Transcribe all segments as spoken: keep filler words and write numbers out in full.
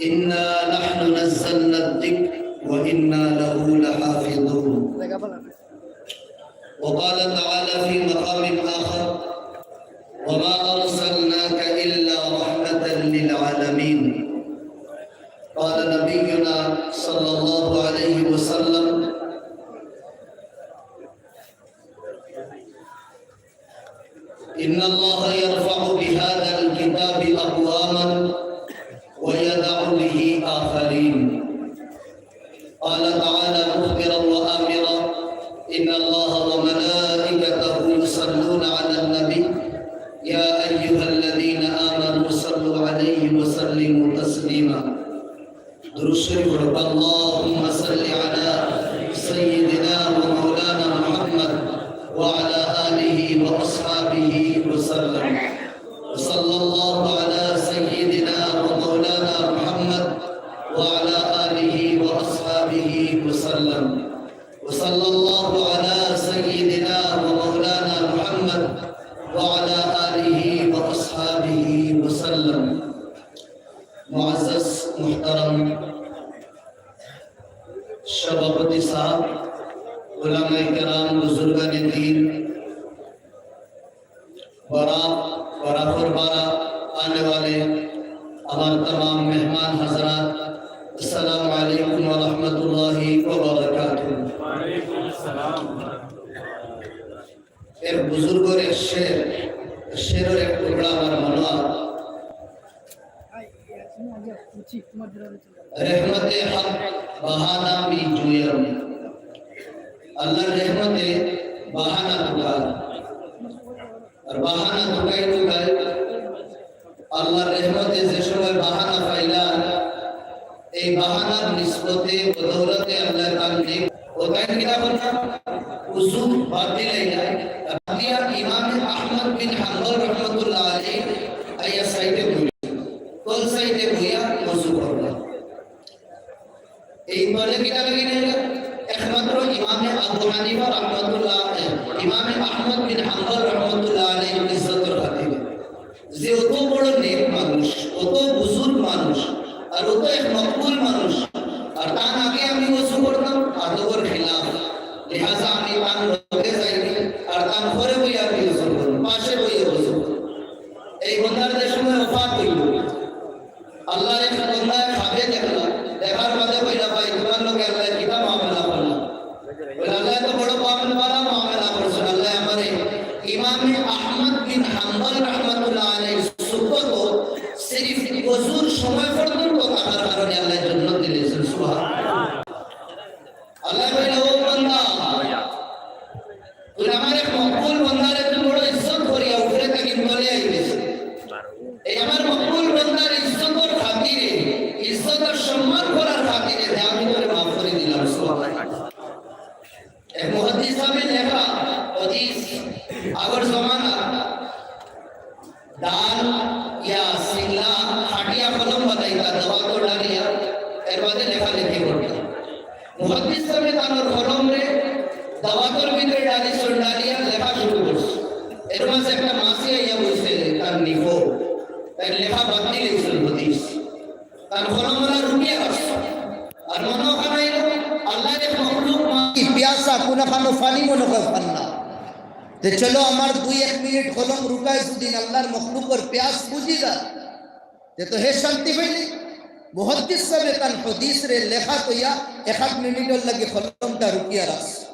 إنا نحن نزلنا الذكر وإنا له لحافظون. وقال تعالى في مقام آخر: وما أرسلناك إلا رحمة للعالمين. قال نبينا صلى الله عليه وسلم: إن الله يرفع بهذا الكتاب أقواما ويضع به آخرين. قال تعالى مخبرا وآمرا: إن الله وملائكته يصلون على النبي، يا أيها الذين آمنوا صلوا عليه وسلموا تسليما. درود شريف পড়ো। اللهم صل على سيدنا ومولانا محمد وعلى آله وأصحابه وسلم. وصلى الله على سيدنا ومولانا محمد وعلى آله وأصحابه وسلم. وصلى الله على سيدنا ومولانا محمد وعلى آله وأصحابه وسلم. معزز محترم সভাপতি সাহেব, উলামায়ে কেরাম, বুজুর্গানে দ্বীন, বারাত, বারাতর বারাত আনে ওয়ালে আমার তামাম মেহমান হাজরাত, আসসালামু আলাইকুম ওয়া রাহমাতুল্লাহি ওয়া বারাকাতুহু। এক বুজুর্গর এক শের, শেরর এক টুকরা আমার মনো আয়। رحمت حق بہانا می جویم۔ আল্লাহর রহমতে বাহানা তুকার। আর বাহানা তুকাই তুকাই আল্লাহর রহমতে যে সময় বাহানা পাইলার, এই বাহানার নিসবতে, বদৌলতে আল্লাহ তাআলা নেক ও তাইন কিতা করলা? উজু বাদ দিলাইলা। বাদ দিয়া ইমামে আহমদ বিন হাম্বল রহমতুল্লাহ আলাইহি আইয়া সাইডে বইলা। কোন সাইডে বইয়া উজু করলা? এই দলে কিতা লাগি নাই? একমাত্র ইমামে আবু হানিফা রহমতুল্লাহ আলাইহি, ইমামে আহমদ বিন হাম্বল রহমতুল্লাহ আলাইহি ইজ্জতর খাতিরে। যে অত বড় নেক মানুষ, অত বুজুর্গ মানুষ, আর অত এক মকবুল মানুষ, আর তান আগে আমি উজু করতাম, আদবর খিলাফ। লিহাজা আমি তান লগে যাইনি, আর তান পরে বইয়া আমি উজু করতাম, পাশে বইয়া উজু করতাম। এই বন্দার যে সময় ওফাত হইল, আল্লাহর এক বন্দায় খাবে দেখলা, দেখার বাদে কইলা, "ভাই, তোমার লগে আল্লাহ কিতা মামলা করলা?" বলে, "আল্লাহ তো বড় মামলা, মামলা করছেন, আল্লাহ আমারে ইমামে আহমদ বিন হাম্বল রহমতুল্লাহ আলাইহির সুহবত সিরিফ ওজুর সময় পর্যন্ত থাকার কারণে আল্লাহ জন্নত দিলেছেন।" সুবহানাল্লাহ। আল্লাহ কইলা, "ও বান্দা, তুই আমার এক মকবুল বান্দারে তুই বড় ইজ্জত করিয়া উপরে থাকি তলে আইলিস। এই আমার মকবুল বান্দার ইজ্জতর খাতিরে, ইজ্জতর সম্মান করার খাতিরে যে আমি তোরে মাফ করি দিলাম।" সুবহানাল্লাহ। এক মুহাদ্দিস সাহেবে লেখা হাদিস, আগর জমানা ধান ইয়া সিংলা কাটিয়া কলম বানাইতা, দাওয়াতর ডালিয়া, এর বাদে লেখালেখি করতা। মুহাদ্দিস সাহেবে তানর কলমরে দাওয়াতর ভিতরে ডালিছইন, ডালিয়া লেখা শুরু করছে। এর মাঝে একটা মাছি আইয়া বইছে তার নিফো, তাইন লেখা বাদ দিলাইছইন হাদিস। তান কলমওয়ালা রুকিয়া আছে। আর মনো খানাইল, আল্লাহর এক মখলুক মা-, পিয়াসা, কুনাখানো পানি মনো কয় পার না। তে চলো, আমার দুই এক মিনিট কলম রুকাই যুদি আল্লাহর মখলুকর পিয়াস বুঝি যা, তে তো হে শান্তি পাইলে। মুহাদ্দিস সাহেবে তান হাদিসরে লেখা কইয়া এক আধ মিনিটর লাগি কলমটা রুকিয়া রাখছে।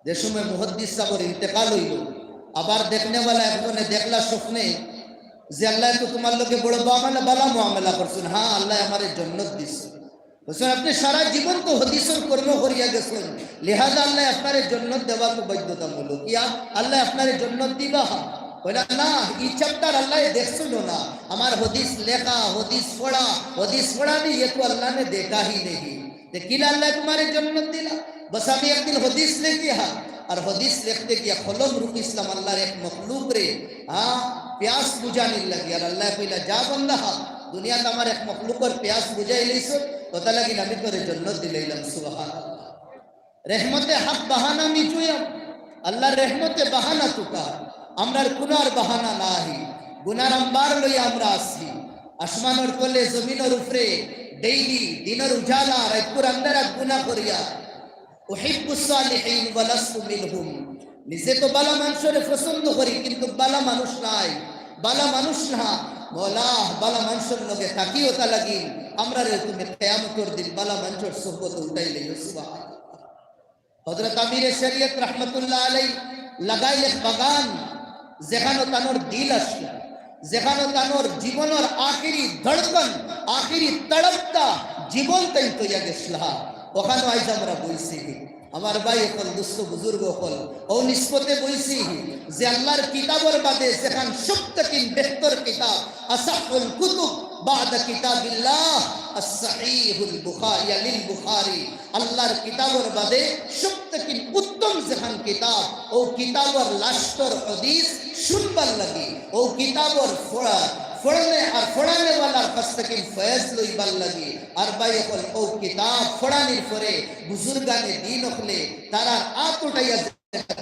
যে সময় মুহাদ্দিস সাহেবর ইন্তেকাল হইল, আবার দেখনেওয়ালা একজনে দেখলা স্বপ্নে যে আল্লাহ তো তোমার লগে বড় বালা, বালা মুআমলা করছেন, হ্যাঁ, আল্লাহ আমারে জন্নত দিছে। বলছেন, "আপনি সারা জীবন তো হাদিসর কর্ম করিয়া গেছেন, লিহাজা আল্লাহ আপনারে জন্নত দেওয়া তো বাধ্যতামূলক। ইয়া আল্লাহ আপনারে জন্নত দিবা?" কইলা, "না, এই চ্যাপ্টার আল্লাহ দেখছিল না। আমার হাদিস লেখা, হাদিস পড়া, হাদিস পড়ানি, ইয়ে তো আল্লাহ নে দেখা হি নেই।" তে কিলা আল্লাহ তোমারে জন্নত দিলা? বাস আমি একদিন হাদিস লেখিয়া, আর হাদিস লেখতে গিয়া কলম রুকিছলাম আল্লাহর এক মখলুকরে, হ্যাঁ, পিয়াস বুঝানির লাগি। আর আল্লাহ কইলা, "যা বান্দা, দুনিয়াত আমার এক মখলুকর পিয়াস বুঝাইলিছস, অতা লাগি আমি তোরে জন্নত দিলাইলাম।" সুবহানাল্লাহ। রেহমতে হক বাহানা মি জুয়াম, আল্লাহর রেহমতে বাহানা তুকা, আমরার গুনার বাহানা নাহি, গুনার আম্বার লইয়া আমরা আছি। আসমানর তলে, জমিনর উপরে, ডেইলি দিনর উজালা, রাইতকুর আন্দারাত গুনা করিয়া। উহিব্বুস সালিহিন ওয়া লাস্তু মিনহুম। নিজে তো বালা মানষরে পছন্দ করি, কিন্তু বালা মানুষ নাই, বালা মানুষ না। মওলা, বালা মানষর লগে থাকিও তা লাগি, আমরারে তুমি কিয়ামতর দিন বালা মানষর সোহবত উঠাইলে। সুবহানাল্লাহ। হযরত আমিরে শরিয়ত রহমতুল্লাহ আলাই লাগাইল এক বাগান, যেখানো তানর দিল আছিল, যেখানো তানর জীবনর আখেরি ধড়কন, আখেরি তড়পটা জীবন তাইন থইয়া গেছলা। ওখানো আইজ আমরা বইছি। আমার ভাই অকল, দোস্ত বুজুর্গ অকল, অউ নিসবতে বইছি যে আল্লার কিতাবর বাদে যেখান সব থাকি বেহতর কিতাব, আসাহুল কুতুব বাদা কিতাবিল্লাহ, আস-সাহিহুল বুখারী, লিল বুখারী। আল্লার কিতাবর বাদে সব থাকি উত্তম যেখান কিতাব, অউ কিতাবর লাস্তর হাদিস শুনবার লাগি, অউ কিতাবর পড়া, পড়নে আর পড়ানেওয়ালার কাছ থাকি ফয়েজ লইবার লাগি। আর ভাই অকল, অউ কিতাব পড়ানির পরে বুজুর্গানে দিন অকলে তারার আত উঠাইয়া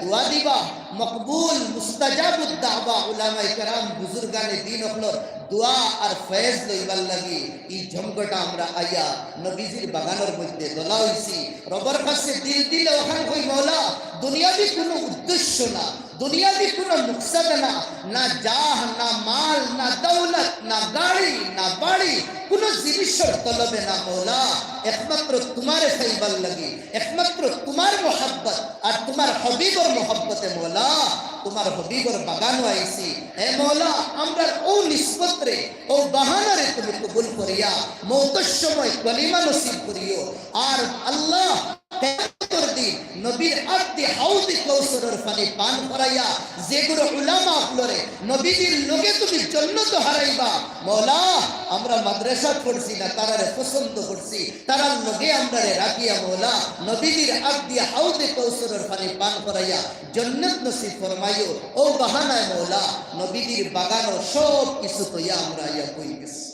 দোয়া দিবা, মকবুল মুস্তাজাবুদ দাওয়া উলামায়ে কেরাম বুজুর্গানে দিন অকলর দোয়া আর ফয়েজ লইবার লাগি ই জমঘটা আমরা আইয়া নবীজির বাগানর মধ্যে দলা অইছি। রবর কাছে দিল দিলে অখান কই, মওলা, দুনিয়াবি কুনু উদ্দেশ্য না, দুনিয়াবি কুনু মকসদ না, না জাহ, না মাল, না দৌলত, না গাড়ি, না বাড়ি, কুনু জিনিসর তলবে না মওলা, একমাত্র তুমারে পাইবার লাগি, একমাত্র তুমার মোহাব্বত আর তুমার হাবিবর মোহাব্বতে মওলা, তুমার হাবিবর বাগানো আইছি। এ মওলা, আমরার অউ নিসবতরে, অউ বাহানারে তুমি কবুল করিয়া মউতর সময় কলিমা নসিব করিও। আর আল্লাহ, কিয়ামতর দিন নবীর আতদি হাউজে কৌসরর পানি পান করাইয়া যেগুলো উলামা অকলরে নবীজির লগে তুমি জন্নত হারাইবা। মওলা, আমরা মাদ্রাসাত পড়ছি না, তারারে পছন্দ করছি, তারার লগে আমরারে রাখিয়া মওলা, নবীজির আতদি হাউজে কৌসরর পানি পান করাইয়া জন্নত নসিব ফরমাইও। অউ বাহানায় মওলা, নবীজির বাগানো সব কিছু থইয়া আমরা আইয়া বই গেছি।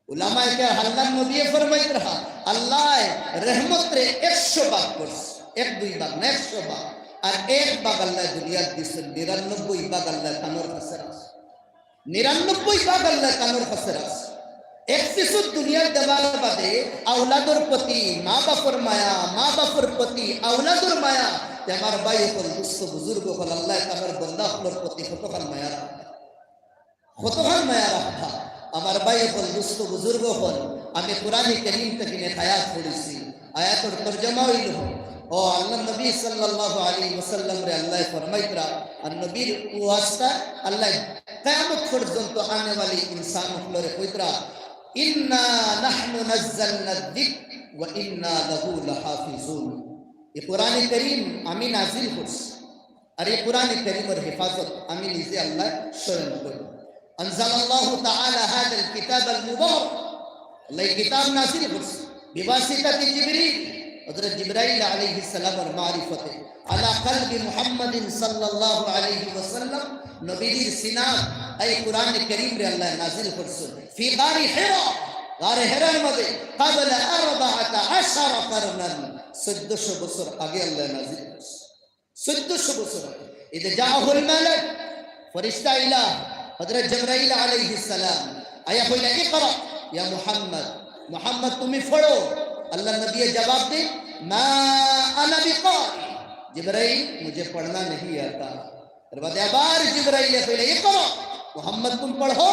উলামায়ে কেরাম, আল্লার নবীয়ে ফরমাইতরা, আল্লায় রহমতরে একশো ভাগ করছে, এক দুই ভাগ না, একশো ভাগ। আর এক ভাগ আল্লায় দুনিয়াত দিছইন, নিরানব্বই ভাগ আল্লায় তানর কাছে রাখছে। নিরানব্বই ভাগ আল্লায় তানর কাছে রাখছে। এক পিছুত দুনিয়ার দেবার বাদে আওলাদর প্রতি মা বাপর মায়া, মা বাপর প্রতি আওলাদর মায়া, তে আমার ভাই অকল, দোস্ত বুজুর্গ অকল, আল্লায় তানর বন্দা অকলর প্রতি কতখান মায়া রাখবা। কতখান মায়া রাখবা। আমার ভাই অকল, দোস্ত বুজুর্গ অকল, আমি কোরআনে করিম থাকি এক আয়াত পড়ছি। আয়াতর তর্জমা অইল, ও আল্লার নবী সাল্লাল্লাহু আলাইহি ওয়াসাল্লামরে আল্লায় ফরমাইতরা, আর নবীর ওয়াস্তা আল্লায় কিয়ামত পর্যন্ত আনেওয়ালি ইনসান অকলরে কইতরা, "ইন্না নাহনু নাজ্জালনা যিকরা ওয়া ইন্না লাহু লাহাফিজুন।" ই কোরআনে করিম আমি নাজিল করছি। আর ই কোরআনে করিমর হেফাজত আমি নিজে আল্লায় স্বয়ং করি। আনজালাল্লাহু তাআলা হাযাল কিতাবাল মুবারাক। আল্লায় ই কিতাব নাজিল করছে বিওয়াসিতাতি জিবরিল, হযরত জিবরাইল আলাইহিস সালামর মারিফতে, আলা কলবি মুহাম্মাদিন সাল্লাল্লাহু আলাইহি ওয়াসাল্লাম, নবীজির সিনাত এই কোরআনে করিমরে আল্লায় নাজিল করছে। ফি গারি হিরা, গারে হিরার মাঝে, ক্বাবলা আরবাআতা আশারা কারনান, চৌদ্দশো বছর আগে আল্লায় নাজিল করছে। চৌদ্দশো বছর আগে। ইযা জাআহুল মালাক, ফিরিস্তা আইলা, হযরত জিবরাইল আলাইহিস সালাম, আইয়া কইলা, "ইকরা ইয়া মুহাম্মদ, মুহাম্মদ তুমি পড়ো।" আল্লার নবীয়ে জবাব দেইন, "মা আনা বিকারি, জিবরাইল, মুঝে পড়না নাহি আতা।" এর বাদে আবার জিবরাইলে কইলা, "ইকরা, মুহাম্মদ তুমি পড়ো।"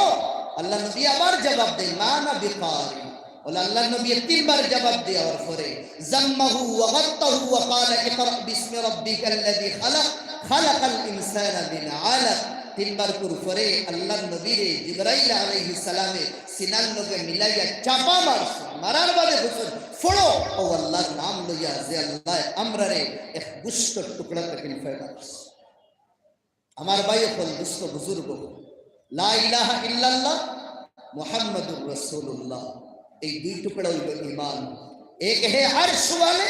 আল্লার নবী আবার জবাব দেইন, "মা আনা বিকারি।" অলা আল্লার নবীয়ে তিনবার জবাব দেওয়ার পরে, যাম্মাহু ওয়া গাত্তাহু ওয়া ক্বালা, "ইকরা বিসমি রাব্বিকাল্লাযী খালাক, খালাকাল ইনসানা মিন আলাক।" তিনবার কর পরে আল্লার নবীরে জিবরাইল আলাইহিস সালামে সিনার লগে মিলাইয়া চাপা মারছে, মারার বাদে কইছইন, "পড়ো, অউ আল্লার নাম লইয়া যে আল্লায় আমরারে এক গোশতর টুকরা থাকি পয়দা করছে।" আমার ভাই অকল, দোস্ত বুজুর্গ, লা ইলাহা ইল্লাল্লাহ, মুহাম্মাদুর রাসূলুল্লাহ, এই দুই টুকরা অইল ঈমান। এক হে আরশ ওয়ালে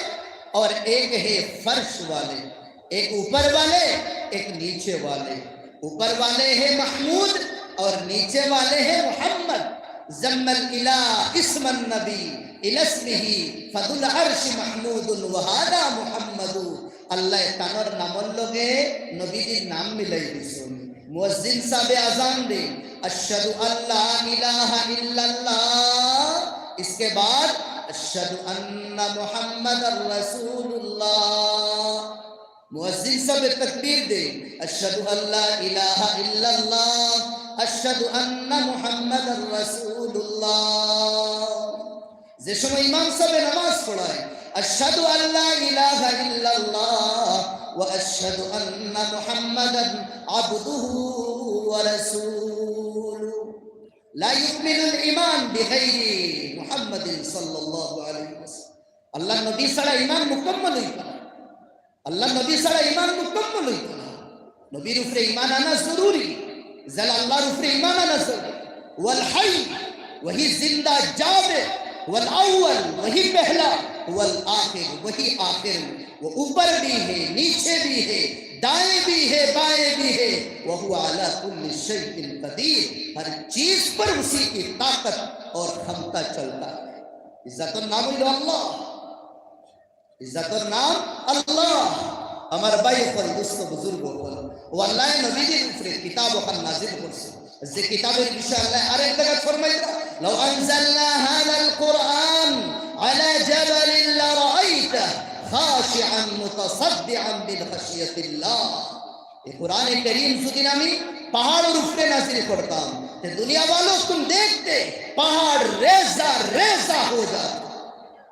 অর এক হে ফরশ ওয়ালে, এক উপর ওয়ালে, এক নিচে ওয়ালে। উপর ওয়ালে হে মাহমুদ অর নিচে ওয়ালে হে মুহাম্মদ। যাম্মাল ইলাহ ইসমান নবী ইলা ইসমিহি, ফাযুল আরশি মাহমুদুন ওয়া হাযা মুহাম্মাদু। আল্লায় তানর নামর লগে নবীজির নাম মিলাই দিছইন। মুয়াজ্জিন সাবে আজান দেইন, "আশহাদু আল্লা ইলাহা ইল্লাল্লাহ।" کے بعد اشہد ان محمد رسول اللہ۔ মুয়াজ্জিন সাহেব তাকবীর দেইন, আশহাদু আল্লা ইলাহা ইল্লাল্লাহ, আশহাদু আন্না মুহাম্মাদার রাসূলুল্লাহ। যে সময় ইমাম সাহেব নামাজ পড়ায়, আশহাদু আল্লা ইলাহা ইল্লাল্লাহ ওয়া আশহাদু আন্না মুহাম্মাদান আবদুহু ওয়া রাসূলুহু। লা ইউমিনুল ঈমান বিগাইরি মুহাম্মাদিন সাল্লাল্লাহু আলাইহি ওয়াসাল্লাম। আল্লাহর নবী ছাড়া ঈমান মুকাম্মল অইতো না। আল্লাহর নবী ছাড়া ঈমান মুকাম্মল অইতো না। নবীর উপরে ঈমান আনা জরুরি। যেলা আল্লাহর উপরে ঈমান আনা জরুরি। ওয়াল হাই, ওয়াহি জিন্দা জাবে, ওয়াল আউয়াল, ওয়াহি পেহলা, ওয়াল আখির, ওয়াহি আখির। وہ اوپر بھی ہے، نیچے بھی ہے، دائیں بھی ہے، بائیں بھی ہے، وهو على كل شيء قدير، ہر چیز پر اسی کی طاقت اور خمتا چلتا ہے۔ ইজ্জতর নাম অইলো আল্লাহ। ইজ্জতর নাম আল্লাহ। আমার ভাই অকল, দোস্ত বুজুর্গ অকল, ও আল্লাহ নবীজির উপরে কিতাব অখান নাজিল করছে। যে কিতাবের বিষয়ে আল্লাহ আরেক জায়গায় ফরমাইরা, لو أنزلنا هذا القرآن على جبل لرأيته خاشعا متصدعا من خشية الله। এই কোরআনে করিম যদি আমি পাহাড়ের উপরে নাজিল করতাম, তে দুনিয়া वालों तुम देखते, পাহাড় রেজা রেজা হয়ে যেত।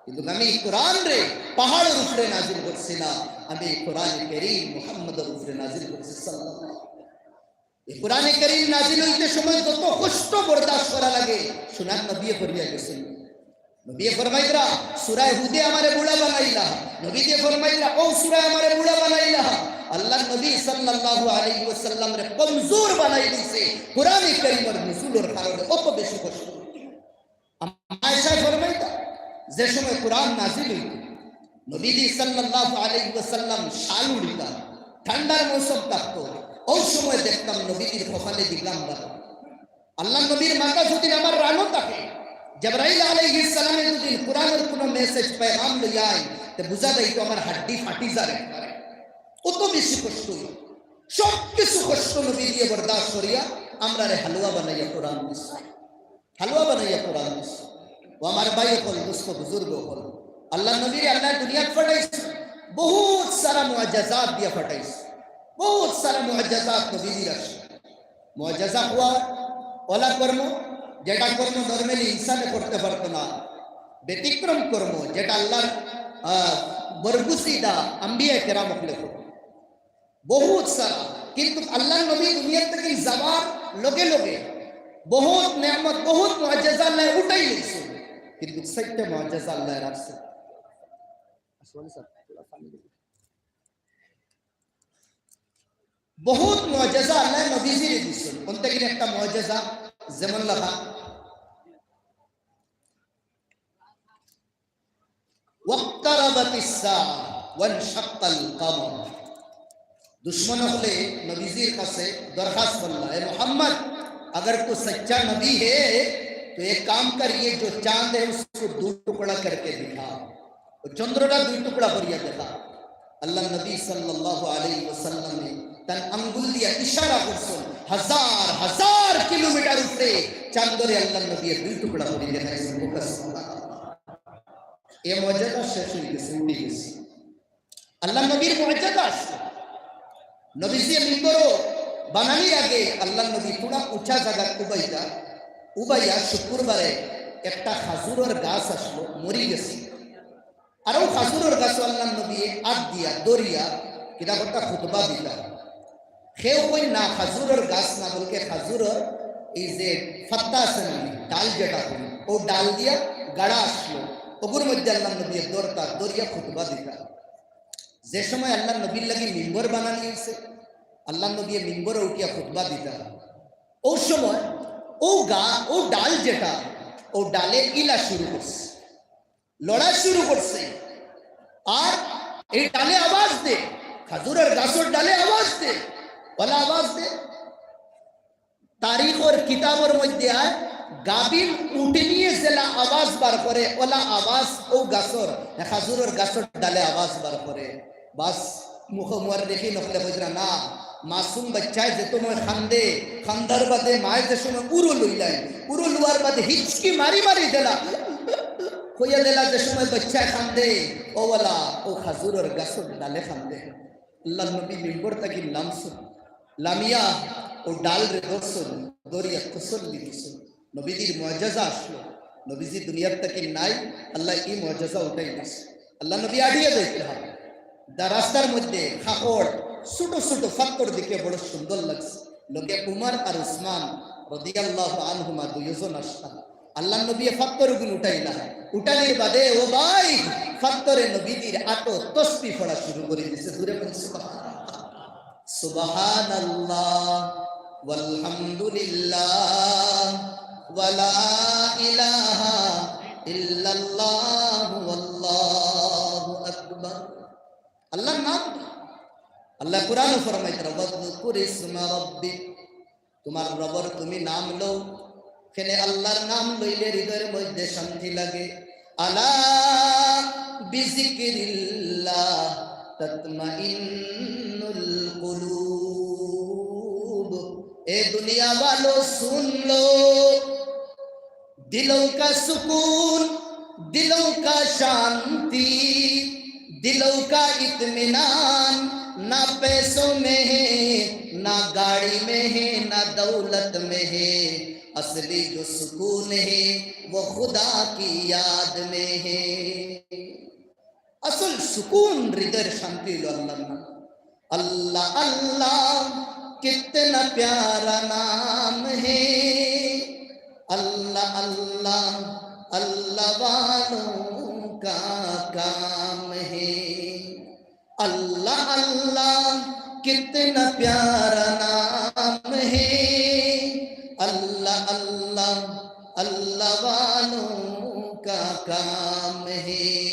কিন্তু আমি এই কোরআনরে পাহাড়ের উপরে নাজিল করছি না, আমি এই কোরআনে করিম মুহাম্মদের উপরে নাজিল করছি, সাল্লাল্লাহু আলাইহি ওয়াসাল্লাম। এই কোরআনে করিম নাজিল হইতে সময় যত কষ্ট বরদাস্ত করা লাগে, সোনার নবী করিয়া গেছেন। নবী ফরমাইরা, সূরা হুদে আমারে বুড়া বানাইলা। নবী ফরমাইরা, ও সূরা আমারে বুড়া বানাইলা। আল্লাহর নবী সাল্লাল্লাহু আলাইহি ওয়াসাল্লামরে কমজোর বানাই দিছে কোরআনে করিমর নুজুলর কারণে। অত বেশি কষ্ট। আম্মা আয়েশা ফরমাইতা, যে সময় কোরআন নাজিল হইত, নবীজি সাল্লাল্লাহু আলাইহি ওয়াসাল্লাম শাল উড়িতা, ঠান্ডার মৌসুম থাকতো, ওই সময় দেখতাম নবীজির কপালে দি গাম বার। আল্লাহর নবীর মাথা যদি আমার রানো থাকে, জিবরাইল আলাইহিস সালামে যদি কোরআনের কোনো মেসেজ, পয়গাম লইয়া আইন, তে বুঝা যাইতো আমার হাড্ডি ফাটি যাবে। অত বেশি কষ্ট হইল। সব কিছু কষ্ট নবীজিয়ে বরদাস্ত করিয়া আমরারে হালুয়া বানাইয়া কোরআন দিছে। হালুয়া বানাইয়া কোরআন দিছে। ও আমার ভাই অকল, দোস্ত বুজুর্গ অকল, আল্লাহর নবীরে আল্লাহ দুনিয়াত পাঠাইছে, বহুত সারা মুআজিজাত দিয়া পাঠাইছে, বহুত সারা মুআজিজাত নবীজির আছে। মুআজিজা অওয়া অলা কর্ম, যেটা কর্ম normally ইনসানে করতে পারতো না, ব্যতিক্রম কর্ম, যেটা আল্লাহর, আহ, বরগুসিদা আম্বিয়া কেরাম অকলে করতো। বহুত সারা। কিন্তু আল্লাহর নবী দুনিয়া থাকি যাওয়ার লগে লগে বহুত নেয়ামত, বহুত মুআজিজা আল্লাহ উঠাই লইছে, কিন্তু চাইরটা মুআজিজা আল্লাহ রাখছে। বহুত মুআজিজা আল্লাহ নবীজিরে দিছে। অন থাকি একটা মুআজিজা, যেমন লেখা, واقتربت الساعة وانشق القمر। দুশমন অকলে নবীজির কাছে দরখাস্ত করলা, "এ মোহাম্মদ, अगर तू सच्चा नबी है, तो एक काम कर, ये जो चांद है, उसको दो टुकड़ा करके दिखा।" ও চন্দ্রটা দুই টুকরা করিয়া দেখা। আল্লাহর নবী সাল্লাল্লাহু আলাইহি ওয়াসাল্লামে তান আঙ্গুল দিয়া ইশারা করছইন, হাজার হাজার কিলোমিটার উপরে চান্দরে আল্লাহর নবী দুই টুকরা করি দেখাইছইন। এ মুআজিজা শেষ হয়ে গেছে, উঠে গেছে। আল্লাহর নবীর মুআজিজা আছে। নবীজিয়ে মিম্বর বানানির আগে আল্লাহর নবী থুড়া উঁচা জাগাত উবাইতা, উবাইয়া শুক্রবারে একটা খাজুরর গাছ আছলো, মরি গেছে। আর ও খাজুরর গাছো আল্লাহর নবী আত দিয়া, ধরিয়া, কিতা করতা, খুতবা দিতা। কেউ কইন না, খাজুরর গাছ না, বলকে খাজুরর এই যে ফাত্তা আছে না, ডাল যেটা কইন, ও ডাল দিয়া গাড়া আছলো, ওগুর মধ্যে আল্লাহর নবী ধরতা, ধরিয়া খুতবা দিতা। যে সময় আল্লাহর নবীর লাগি মিম্বর বানানি হইছে, আল্লাহর নবী মিম্বরে উঠিয়া খুতবা দিতা, ও সময় ও গা-, ও ডাল যেটা, ও ডালে ইলা শুরু করছে, লড়া শুরু করছে। আর এই ডালে আওয়াজ দে, খাজুরর গাছর ডালে আওয়াজ দে, ওলা আওয়াজ দে। তারিখর কিতাবর মধ্যে আয়, গাভিন উটনিয়ে যেলা আওয়াজ বার করে, ওলা আওয়াজ ও গাছর, খাজুরর গাছর ডালে আওয়াজ বার করে। বাস, মুখ মুয়াররিখিন অকলে কইরা না, মাসুম বাচ্চায় যে সময় কান্দে, কান্দার বাদে মায় যে সময় উরো লইলায়, উরো লওয়ার বাদে হিচকি মারি মারি দিলা, কইয়া দিলা যে সময় বাচ্চায় কান্দে, অউ ওলা, অউ খাজুরর গাছর ডালে কান্দে। আল্লাহর নবী মিম্বর থাকি লামছইন, লামিয়া অউ ডালরে ধরছইন, ধরিয়া তসল্লি দিছইন। নবীজির মুআজিজা আছলো, নবীজি দুনিয়ার থাকি নাই, আল্লায় ই মুআজিজা উঠাই দিছইন। আল্লাহর নবী আটিয়া যাইতা, দা রাস্তার মধ্যে কাকড়, ছোট ছোট পাথর দেখিয়া বড় সুন্দর লাগছে। লগে উমর আর উসমান রাদিয়াল্লাহু আনহুমা দুইজন আছলা। আল্লাহর নবীয়ে পাথরগুন উঠাইলা, উঠানির বাদে, ও ভাই, পাথরে নবীজির আতো তসবিহ পড়া শুরু করি দিছে। জোরে বলুন সুবহানাল্লাহ। সুবহানাল্লাহ, ওয়ালহামদুলিল্লাহ, ওয়ালা ইলাহা ইল্লাল্লাহ, ওয়াল্লাহু আকবার। আল্লাহর নাম, আল্লায় কোরআনো ফরমাইতরা, "ওয়াজকুর ইসমা রাব্বিক", তুমার রবর তুমি নাম লও। কেনে আল্লাহর নাম লইলে হৃদয়র মধ্যে শান্তি লাগে। "আলা বিজিকিরিল্লাহ তাতমাইন্নুল কুলুব।" এ দুনিয়া ওয়ালো, শুন লো, दिलों का सुकून, दिलों का शांति, दिलों का इत्मीनान ना पैसों में है, ना गाड़ी में है, ना दौलत में है। असली जो सुकून है, वो खुदा की याद में है। আসল সুকুন, হৃদয়র শান্তি অইলো আল্লাহর নাম। अल्लाह अल्लाह कितना प्यारा नाम है, अल्लाह अल्लाह अल्लाह वालों का काम है। अल्लाह अल्लाह कितना प्यारा नाम है, अल्लाह अल्लाह अल्लाह वालों का काम है।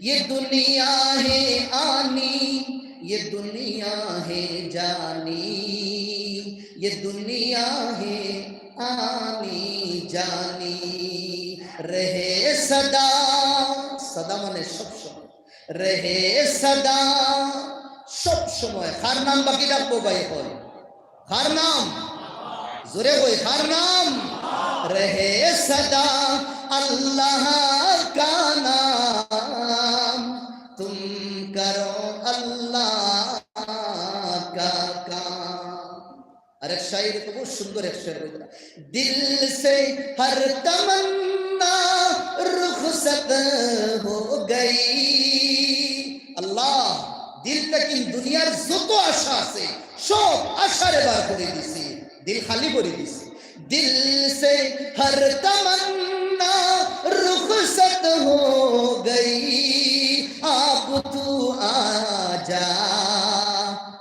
ये दुनिया है आनी, ये दुनिया है जानी, ये दुनिया है आनी जानी। रहे सदा, सदा মানে সব সময়, रहे सदा, সব সময়। কার নাম বাকি রাখবো ভাই অকল? কার নাম? জোরে কই, কার নাম? रहे सदा अल्लाह का नाम, तुम करो अल्लाह का काम। আরেক শায়ের তো বহুত সুন্দর এক শের কইতরা, "दिल से हर तमन्ना रुखसत हो गई।" আল্লাহ, দিল থাকি দুনিয়ার যত আশা আছে, সব আশারে বার করি দিছি, দিল খালি করি দিছি। दिल से हर तमन्ना रुखसत हो गई, अब तू आजा।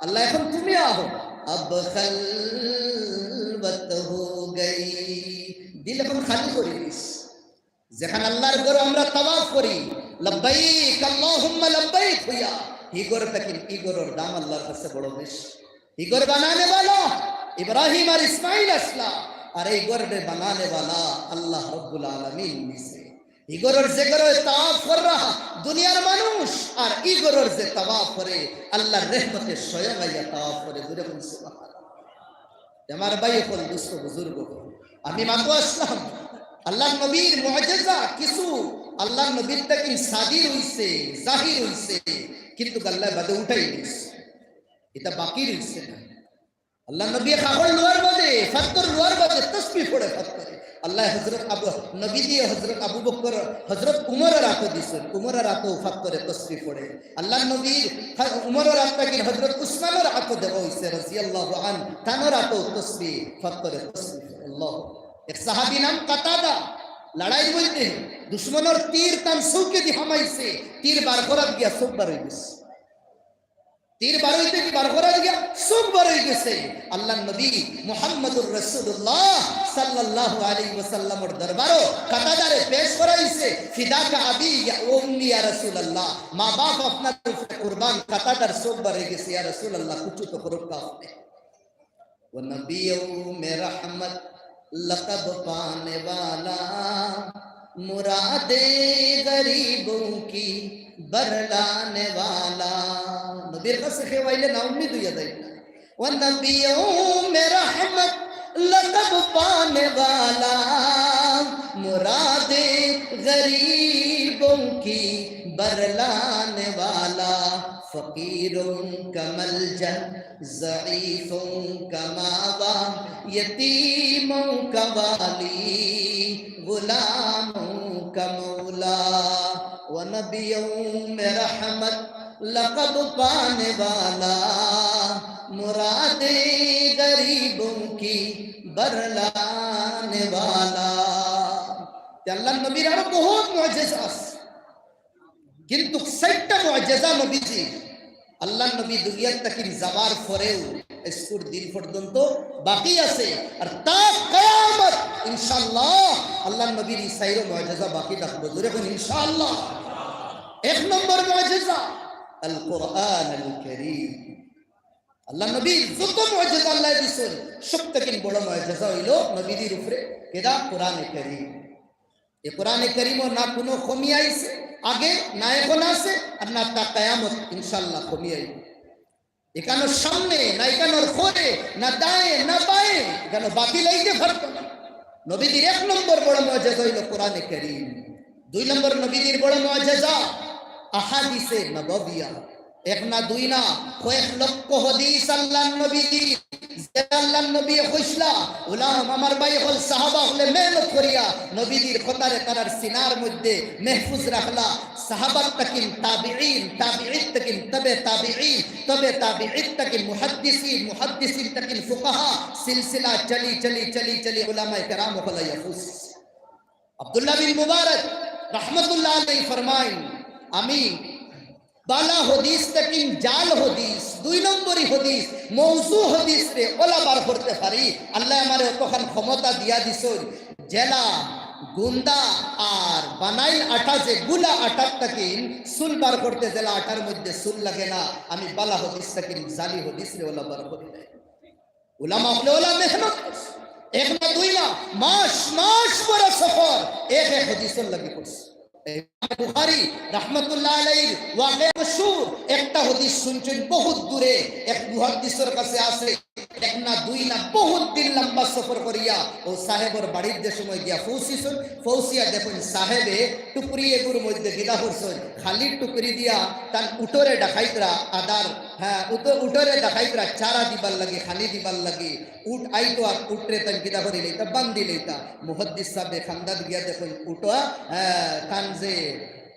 আল্লাহ, এখন তুমি আহো। अब खलवत हो गई। দিল এখন খালি করি দিছি। যেখান আল্লাহর ঘরো আমরা তাওয়াফ করি, লব্বাইক আল্লাহুম্মা লব্বাইক কইয়া, হি ঘর থাকি ই ঘরর দাম আল্লাহর কাছে বড় বেশি। হি ঘর বানানে ওয়ালা ইব্রাহিম আর ইসমাইল আছলা, আর এই ঘররে বানানে ওয়ালা আল্লাহ রব্বুল আলামিন নিছে। হি ঘরর যে ঘরো তাওয়াফ কররা দুনিয়ার মানুষ, আর ই ঘরর যে তাওয়াফ করে, আল্লাহর রহমতে স্বয়ং আইয়া তাওয়াফ করে। জোরে বলুন সুবহানাল্লাহ। আমার ভাই অকল, দোস্ত বুজুর্গ অকল, আমি মাতো আছলাম, আল্লাহর নবীর মুআজিজা কিছু আল্লাহর নবীর থাকি সাদির অইছে, জাহির অইছে, কিন্তু আল্লায় বাদে উঠাই দিছে, ইটা বাকি রইছে না। আল্লাহর নবী কাকড় লওয়ার বাদে, পাথর লওয়ার বাদে তসবিহ পড়ে পাথরে। আল্লায় হযরত আবু, নবীজিয়ে হযরত আবু বকর, হযরত উমরর আতো দিছইন, উমরর আতো পাথরে তসবিহ পড়ে। আল্লাহর নবীর হা-, উমরর আত থাকি হযরত উসমানর আতো দেওয়া অইছে, রাদিয়াল্লাহু আনহু, তানর আতো তসবিহ, পাথরে তসবিহ। আল্লাহ। এক সাহাবী নাম কাতাদা, লড়াইর মধ্যে দুশমনর তীর তান চউখেদি হামাইছে, তীর বার করাত গিয়া চউখ বার অই গেছে। তীর বার অইতে কি বার করাত গিয়া চউখ বার অই গেছে। আল্লাহর নবী মুহাম্মাদুর রাসূলুল্লাহ সাল্লাল্লাহু আলাইহি ওয়াসাল্লামর দরবারো কাতাদারে পেশ করা অইছে। ফিদাকা আবি ওয়া উম্মি ইয়া রাসূলুল্লাহ, মা বাপ আপনার উপরে কুরবান, কাতাদার চউখ বার অই গেছে, ইয়া রাসূলুল্লাহ, কিছু তো করুক্কা আপনে। वो नबियों में रहमत लकब पाने वाला, मुरादे गरीबों की बरलाने वाला। নবীর কাছে কেউ আইলে না উম্মিদ অইয়া যাইতা। वो नबियों में रहमत لقب پانے والا، مراد غریبوں کی برلانے والا، فقیروں کا ملجأ، ضعیفوں کا مأویٰ، یتیموں کا والی، غلاموں کا مولا، و نبیوں میں رحمت لقب پانے والا، مراد غریبوں کی برلانے والا۔ তে আল্লাহর নবীর আরো বহুত মুজিজা আছে, কিন্তু চাইরটা মুজিজা নবীজির। আল্লাহর নবী দুনিয়াত থাকি যাবার পরেও আইজকুর দিন পর্যন্ত বাকি আছে, আর তা কিয়ামত ইনশাআল্লাহ আল্লাহর নবীর ই চাইরো মুজিজা বাকি থাকবো। জোরে কইন ইনশাআল্লাহ। এক নম্বর মুজিজা আল কোরআনুল কারীম। আল্লাহর নবীর যত মুজিজা আল্লায় দিছইন, সব থাকি বড় মুজিজা অইলো নবীজির উপরে কিতা? কোরআনে কারীম। ই কোরআনে কারীমো না কুনু কমি আইছে আগে, না এখন আছে, আর না তা কিয়ামত ইনশাআল্লাহ কমি আইবো। ইকানোর সামনে না, ইকানোর পরে না, দায়ে না বায়ে, ইকানো বাতিল আইতে পারতো না। নবীজির এক নম্বর বড় মুজিজা অইলো কোরআনে কারীম। দুই নম্বর নবীজির বড় মুজিজা আহাদিসে নববিয়া। এক না দুই না, কয়েক লক্ষ হাদিস আল্লাহর নবীজির, যে আল্লাহর নবীয়ে কইছলা, উলামা, আমার ভাই অকল, সাহাবা অকলে মেহনত করিয়া নবীজির কথারে তারার সিনার মধ্যে মেহফুজ রাখলা। সাহাবাত তাকিন, তাবিঈন, তাবিঈত তাকিন, তবে তাবিঈন, তবে তাবিঈত তাকিন মুহাদ্দিসিন, মুহাদ্দিসিন তাকিন ফুকাহা, সিলসিলা চলি, চলি, চলি, চলি উলামায়ে কেরাম অকল আইয়া পৌঁছছে। আব্দুল্লাহ বিন মুবারক রহমতুল্লাহ আলাইহি ফরমাইন, আমি বালা হাদিস তাকিন জাল হাদিস, দুই নম্বরি হাদিস, মৌজু হাদিসরে অলা বার করতে পারি। আল্লায় আমারে অতখান ক্ষমতা দিয়া দিছইন, যেলা গুন্দা আর বানাইল আটা, যে গুলা আটার তাকিন চুল বার করতে যেলা আটার মধ্যে চুল লাগে না, আমি বালা হাদিস তাকিন জালি হাদিসরে অলা বার করি। উলামা অকলে অলা মেহনত করছে। এক না দুই না, মাস মাস বড় সফর, এক এক হাদিসর লাগি করছে। ইমাম বুখারী রহমতুল্লাহ আলাইহির ওয়াকিয়া মশহুর, একটা হাদিস শুনছইন বহুত দূরে, এক মুহাদ্দিসর কাছে আছে, এক না দুই না, বহুত দিন লম্বা সফর করিয়া অউ সাহেবর বাড়িত যে সময় গিয়া পৌঁছিছইন, পৌঁছিয়া দেখইন সাহেবে টুকরি এগুর মধ্যে গিলা করছইন, খালি টুকরি দিয়া তান উটরে ডাকাইতরা আদার, হ্যাঁ, উট-, উটরে ডাকাইতরা চারা দিবার লাগি, খানি দিবার লাগি, উট আইতো আর উটরে তান কিতা করি লইতা, বান্ধি লইতা। মুহাদ্দিস সাহেবে কান্দাত গিয়া দেখইন উট, হ্যাঁ, তান যে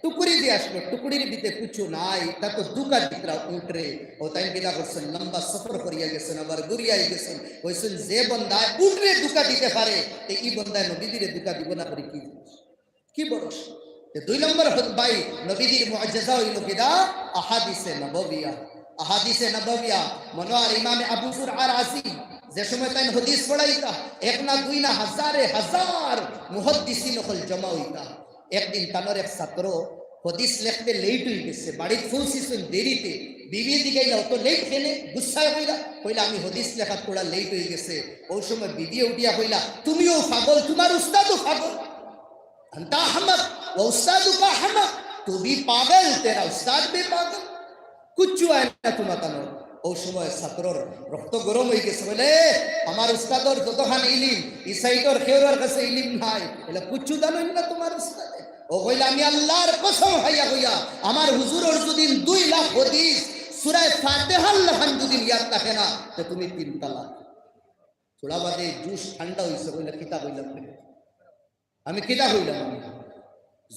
টুকরি দিয়া আসলো, টুকরির ভিতরে কুছু নাই, তা তো ধুকা দিতরা উটরে। অউ তাইন কিতা করছইন, লম্বা সফর করিয়া গেছইন, আবার ঘুরিয়া আই গেছইন। কইছইন, যে বন্দায় উটরে ধুকা দিতে পারে, তে ই বন্দায় নবীজিরে ধুকা দিবো না করি কি? কি বড় স-, তে দুই নম্বর হদ-, ভাই, নবীজির মুজিজা অইলো কিতা? আহাদিসে নববিয়া। আহাদিসে নববিয়া, মনোয়ার ইমামে আবু যুরআ রাজি, যে সময় তাইন হাদিস পড়াইতা, এক না দুই না, হাজারে হাজার মুহাদ্দিসিন অকল জমা অইতা। একদিন তানর এক ছাত্র হাদিস লেখতে লেট অই গেছে, বাড়িত পৌঁছিছইন দেরিতে, বিবি জিগাইলা, "অত লেট কেনে?" গুসায় কইলা, কইলা, "আমি হাদিস লেখাত থুড়া লেট অই গেছে।" অউ সময় বিবিয়ে উঠিয়া কইলা, "তুমিও পাগল, তুমার উস্তাদও পাগল।" আনতা আহমক ওয়া উস্তাদুকা আহমক, তু ভি পাগল, তেরা উস্তাদ ভি পাগল। কুচ্ছু আয় না তুমার তানো। অউ সময় ছাত্রর রক্ত গরম অই গেছে, বলে, "আমার উস্তাদর যতখান ইলিম, ই সাইডর কেউরর কাছে ইলিম নাই, এলা কুচ্ছু জানইন না তুমার উস্তাদে।" অউ কইলা, "আমি আল্লার কসম খাইয়া কইয়ার, আমার হুজুরর যুদি দুই লাখ হাদিস, সূরা ফাতিহার লাখান যুদি ইয়াদ থাকে না, তে তুমি তিন তালাক।" থুড়া বাদে জুশ ঠান্ডা অইছে, কইলা, "কিতা কইলাম রে?" আমি কিতা কইলাম আমি?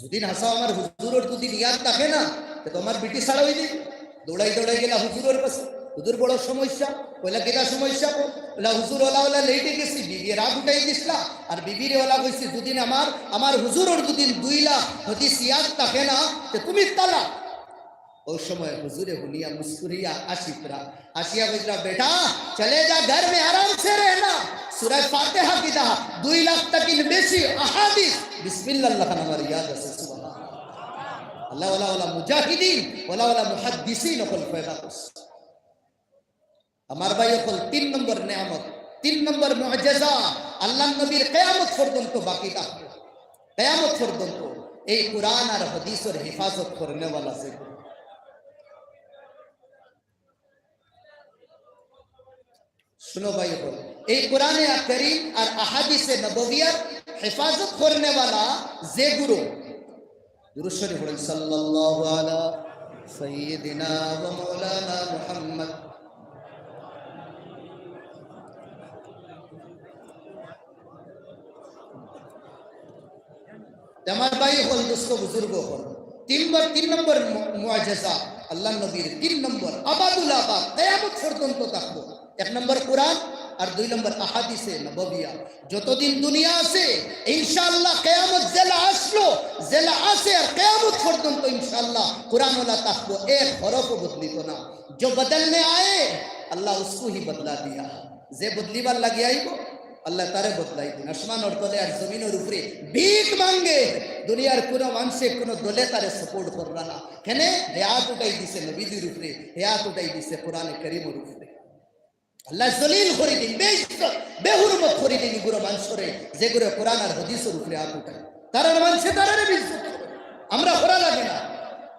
যুদি হাছা আমার হুজুরর যুদি ইয়াদ থাকে না, তে তো আমার বিটি ছাড়া অই যাইবো। দৌড়াই দৌড়াই গেলা হুজুরর কাছে, "হুজুর, বড় সমস্যা।" কইলা, "কিতা সমস্যা গো?" কইলা, "হুজুর, অলা অলা লেটে গেছি, বিবিয়ে রাগ উঠাই দিছলা, আর বিবিরে অলা কইছি, যুদি আমার, আমার হুজুরর যুদি দুই লাখ হাদিস ইয়াদ থাকে না, তে তুমি তালাক।" অউ সময় হুজুরে হুনিয়া মুস্কুরিয়া আসিতরা, আসিয়া কইতরা, "বেটা, চলে যা, ঘর মে আরাম সে রহনা, সূরা ফাতিহা কিতা, দুই লাখ তাকিন বেশি আহাদিস, বিসমিল্লাহ লাখান আমার ইয়াদ আছে।" সুবহানাল্লাহ। আল্লাহ ওয়ালা ওয়ালা মুজাহিদিন, ওয়ালা ওয়ালা মুহাদ্দিসিন অকল পয়দা করছে। আমার ভাই অকল, তিন নম্বর নেয়ামত, তিন নম্বর মুজিজা, আল্লাহর নবীর কিয়ামত পর্যন্ত বাকি থাকবে। কিয়ামত পর্যন্ত এই কোরআন আর হাদিসর হেফাজত করনেওয়ালা যে, শুনো ভাই অকল, এই কোরআনে করিম আর আহাদিসে নববিয়ার হেফাজত করনেওয়ালা যেগুরু, দুরূদ শরীফ পড়েন, সাল্লাল্লাহু আলা সাইয়্যিদিনা ওয়া মাওলানা মুহাম্মদ। তে আমার ভাই অকল, দোস্ত বুজুর্গ অকল, তিন নম্বর, তিন নম্বর মু-, মুআজিজা আল্লাহর নবীর, তিন নম্বর আবাদুল আবাদ, কিয়ামত পর্যন্ত থাকবো। এক নম্বর কোরআন, আর দুই নম্বর আহাদিসে নববিয়া। যতদিন দুনিয়া আছে, ইনশাআল্লাহ, কিয়ামত যেলা আসলো, যেলা আছে, আর কিয়ামত পর্যন্ত ইনশাআল্লাহ কোরআন ওলা থাকবো, এক হরফও বদলিত না। जो बदलने आए, अल्लाह उसको ही बदला दिया। যে বদলিবার লাগি আইবো, আল্লাহ তারে বদলাই দিন। আসমানর তলে আর জমিনর উপরে ভিক মাঙ্গে, দুনিয়ার কুনু মানষে কুনু দলে তারে support কররা না। কেনে? হে আত উঠাই দিছে নবীজির উপরে, হে আত উঠাই দিছে কোরআনে করিমর উপরে। আল্লাহ জলিল করি দিন, বেইজ্জত, বেহুরমত করি দিন ইগুরো মানষরে, যেগুরো কোরআন আর হাদিসর উপরে আত উঠায়। তারার মানষে তারারে বেইজ্জত করে। আমরা করা লাগে না।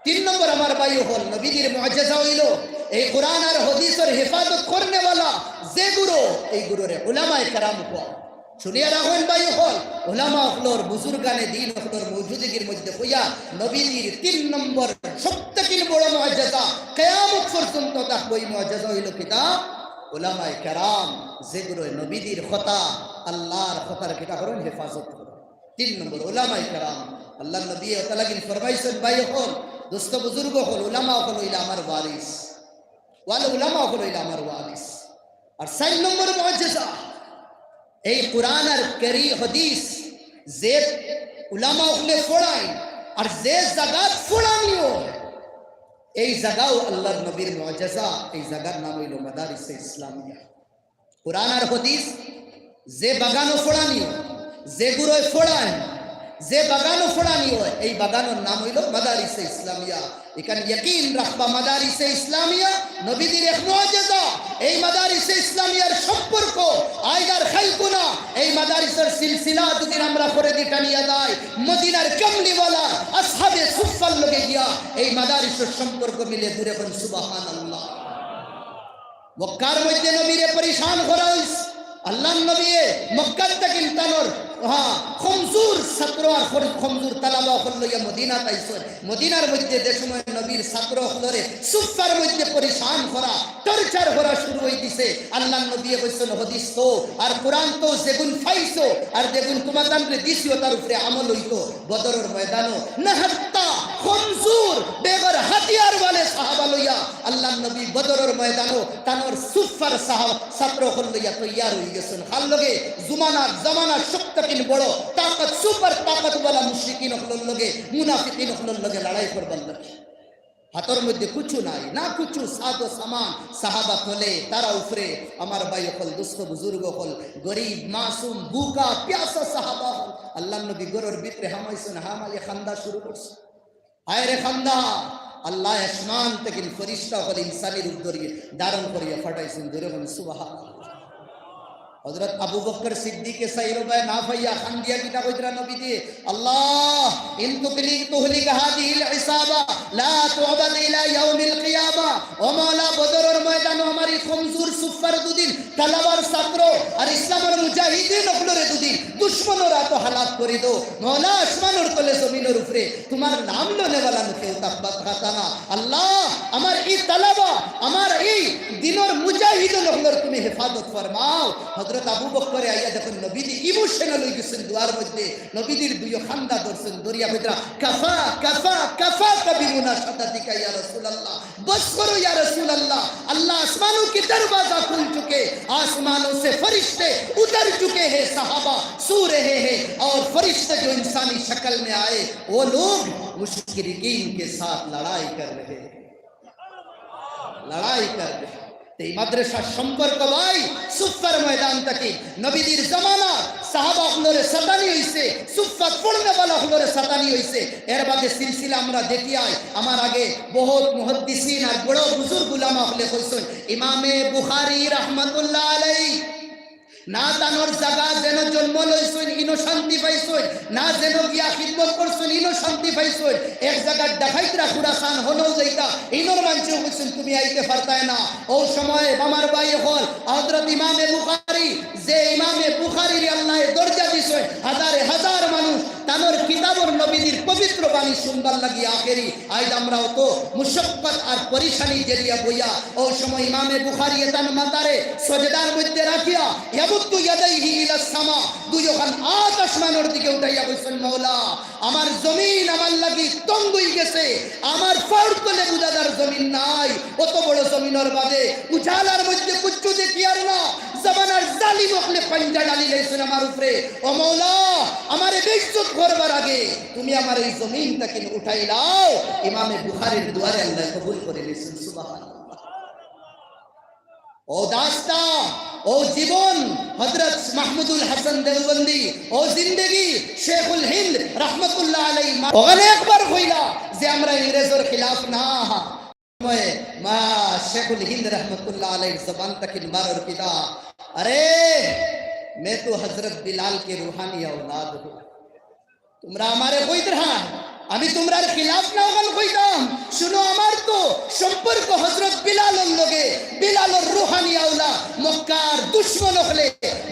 তিন নম্বর আমার ভাই অকল, নবীজির মুআজিজা অইলো এই কোরআন আর হাদিসর হেফাজত করনেওয়ালা যেগুরু, এইগুরুরে উলামায়ে কেরাম কওয়া। শুনিয়া রাখইন ভাই অকল, উলামা অকলর, বুজুর্গানে দ্বীন অকলর মওজুদগির মধ্যে কইয়া নবীজির তিন নম্বর সবথেকে বড় মুআজিজা, কিয়ামত পর্যন্ত থাকবো, এই মুআজিজা অইলো কিতা? উলামায়ে কেরাম, যেগুরু নবীজির কথা, আল্লাহর কথার কিতা করইন? হেফাজত করইন। তিন নম্বর, উলামায়ে কেরাম। আল্লাহর নবী অতালাগিন ফরমাইছইন, ভাই অকল, দোস্ত বুজুর্গ অকল, উলামা অকল অইলা আমার ওয়ারিস। ওয়াল উলামা অকল অইলা আমার ওয়ারিস। আর চাইর নম্বর মুআজিজা, এই কোরআন আর করি হাদিস যে উলামা অকলে পড়াইন আর যে জাগাত পড়ানি অয়, এই জাগাও আল্লাহর নবীর মুআজিজা, এই জাগার নাম অইলো মাদারিসে ইসলামিয়া। কোরআন আর হাদিস যে বাগানো পড়ানি অয়, যেগুরু পড়াইন, যে বাগানো পড়ানি অয়, এই বাগানর নাম অইলো মাদারিসে ইসলামিয়া। ইখান ইয়াকিন রাখবা, মাদারিসে ইসলামিয়া নবীজির এক মুআজিজা। এই মাদারিসে ইসলামিয়ার সম্পর্ক আইজ আর কাইলকু না, এই মাদারিসর সিলসিলা যুদি আমরা পরেদি টানিয়া যাই, মদিনার কামলিওয়ালা আসহাবে সুফফার লগে গিয়া এই মাদারিসর সম্পর্ক মিলে। জুরে কইন সুবহানাল্লাহ। মক্কার মধ্যে নবীরে পরেশান করা অইছে। আল্লাহর নবীয়ে মক্কাত থাকি তানর, হ্যাঁ, কমজোর ছাত্র আর কম-, কমজোর তালাবা অকল লইয়া মদিনাত আইছইন। মদিনার মধ্যে যে সময় নবীর ছাত্র অকলরে, সুফফার মধ্যে পরেশান করা, torture করা শুরু অই দিছে, আল্লাহর নবীয়ে কইছইন, হাদিস তো আর কোরআন তো যেগুন পাইছো আর যেগুন তুমাতানরে দিছি, অতার উপরে আমল অইতো। বদরর ময়দানো নিহত্তা, কমজোর, বেগর হাতিয়ার ওয়ালে সাহাবা লইয়া আল্লাহর নবী বদরর ময়দানো তানর সুফফার সাহাব-, ছাত্র অকল লইয়া তৈয়ার অই গেছইন। কার লগে? জুমানার, জামানার সবথেকে বড় তাকত, সুপার তাকতওয়ালা মুশরিকিন অকলর লগে, মুনাফিকিন অকলর লগে লড়াই করবার লাগি। হাতর মধ্যে কুছু নাই, না কুছু সাজো সামান, সাহাবা তলে, তারা উপরে। আমার ভাই অকল, দোস্ত বুজুর্গ অকল, গরিব, মাসুম, ভুকা, পিয়াসা সাহাবা অকল। আল্লাহর নবী ঘরর ভিতরে হামাইছইন, হামাইয়া কান্দা শুরু করছইন। হায় রে কান্দা, আল্লায় আসমান থাকি ফিরিস্তা অকল ইনসানি রূপ ধরিয়া ধারণ করিয়া পাঠাইছইন, জুরে কইন সুবহানাল্লাহ। হযরত আবু বকর সিদ্দিকে চাইরোবায় না পাইয়া কান্দিয়া কিতা কইতরা নবীজিরে, আল্লাহ, ইন তুহলিক, তুহলিক হাযিহিল ইসাবা, লা তু'বাদ ইলা ইয়াউমিল কিয়ামা। ও মাওলা, বদরর ময়দানো আমার ই কমজোর সুফফার দুদিন তালাবার ছাত্র আর ইসলামর মুজাহিদিন অকলরে দুদিন দুশমনর আতো হালাক করি দেও। মাওলা, আসমানর তলে জমিনর উপরে তুমার নাম লনেওয়ালা নু কেউ থাকবা, থাকতা না। আল্লাহ, আমার ই তালাবা, আমার ই দিনর মুজাহিদিন অকলর তুমি হেফাজত ফরমাও। হযরত আবু বকরে আইয়া দেখইন নবীজি emotional অই গেছইন দোয়ার মধ্যে, নবীজির দুইও কান্দা ধরছইন, ধরিয়া কইতরা, কাফা, কাফা, কাফা কাবি মুনাশাদাতিকা ইয়া রাসূলুল্লাহ। بس کرو یا رسول اللہ، اللہ آسمانوں کے دروازہ کھل چکے، آسمانوں سے فرشتے اتر چکے ہیں، صحابہ سو رہے ہیں اور فرشتے جو انسانی شکل میں آئے، وہ لوگ مشرکین کے ساتھ لڑائی کر رہے ہیں، لڑائی کر رہے ہیں۔ তে ই মাদ্রাসার সম্পর্ক ভাই সুফফার ময়দান থাকি। নবীজির জামানাত সাহাবা অকলরে সাতানি অইছে, সুফফাত পড়নেওয়ালা অকলরে সাতানি অইছে। এর বাদে সিলসিলা আমরা দেখি আই, আমার আগে বহুত মুহাদ্দিসিন আর বড় বুজুর্গ উলামা অকলে কইছইন, ইমামে বুখারী রাহমাতুল্লাহ আলাইহি না তানর জাগা যেন জন্ম লইছইন, ইনো শান্তি পাইছইন, না যেন গিয়া খিদমত করছইন, ইনো শান্তি পাইছইন, এক জাগাত ডাকাইতরা খুরাসান হনো যাইতা, ইনর মানষেও কইছইন, "তুমি আইতে পারতায় না।" অউ সময় আমার ভাই অকল, হযরত ইমামে বুখারী, যে ইমামে বুখারীরে আল্লায় দরজা দিছইন, হাজারে হাজার মানুষ তানর কিতাবর নবীজির পবিত্র বাণী শুনবার লাগি আখেরি। আইজ আমরা অত মুশক্কত আর পরিশানি জেলিয়া বইয়া, অউ সময় ইমামে বুখারী এতান মাতারে সজদার মধ্যে রাখিয়া, ইয়ামুদ্দু ইয়াদাইহি ইলাস সামা, দুইওখান আত আসমানর দিকে উঠাইয়া কইছইন, "মাওলা, আমার জমিন আমার লাগি তঙ্গ অইগেছে, আমার পাওর তলে বুঝাদার জমিন নাই, অত বড় জমিনর বাদে উজালার মধ্যে কুচ্ছু দেখিয়ার না, জমানার জালিম অকলে পাঞ্জা ঢালি লাইছইন আমার উপরে। ও মাওলা, আমারে বেইজ্জত করবার আগে তুমি আমার এই জমিন থাকি উঠাইলাও।" ইমামে বুখারীর দোয়ারে আল্লায় কবুল করি নিছইন। সুবহানাল্লাহ। অউ দাস্তা, অউ জীবন, হযরত মাহমুদুল হাসান দেওবন্দি, অউ জিন্দেগি, শেখুল হিন্দ রহমতুল্লাহ আলাইহি মা-, অখানে একবার কইলা যে আমরা ইংরেজর খিলাফ না। মা শেখুল হিন্দ রহমতুল্লাহ আলাইহির জবান থাকি বারর কিতা, "আরে, মে তো হযরত বিলাল কে রুহানি আওলাদ হুঁ।" তুমরা আমারে কইতরা, আমি তুমরার খিলাফ না অখান কইতাম। শুনো, আমার তো সম্পর্ক হযরত বিলালর লগে, বিলালর রুহানি আওলাদ। মক্কার দুশমন অকলে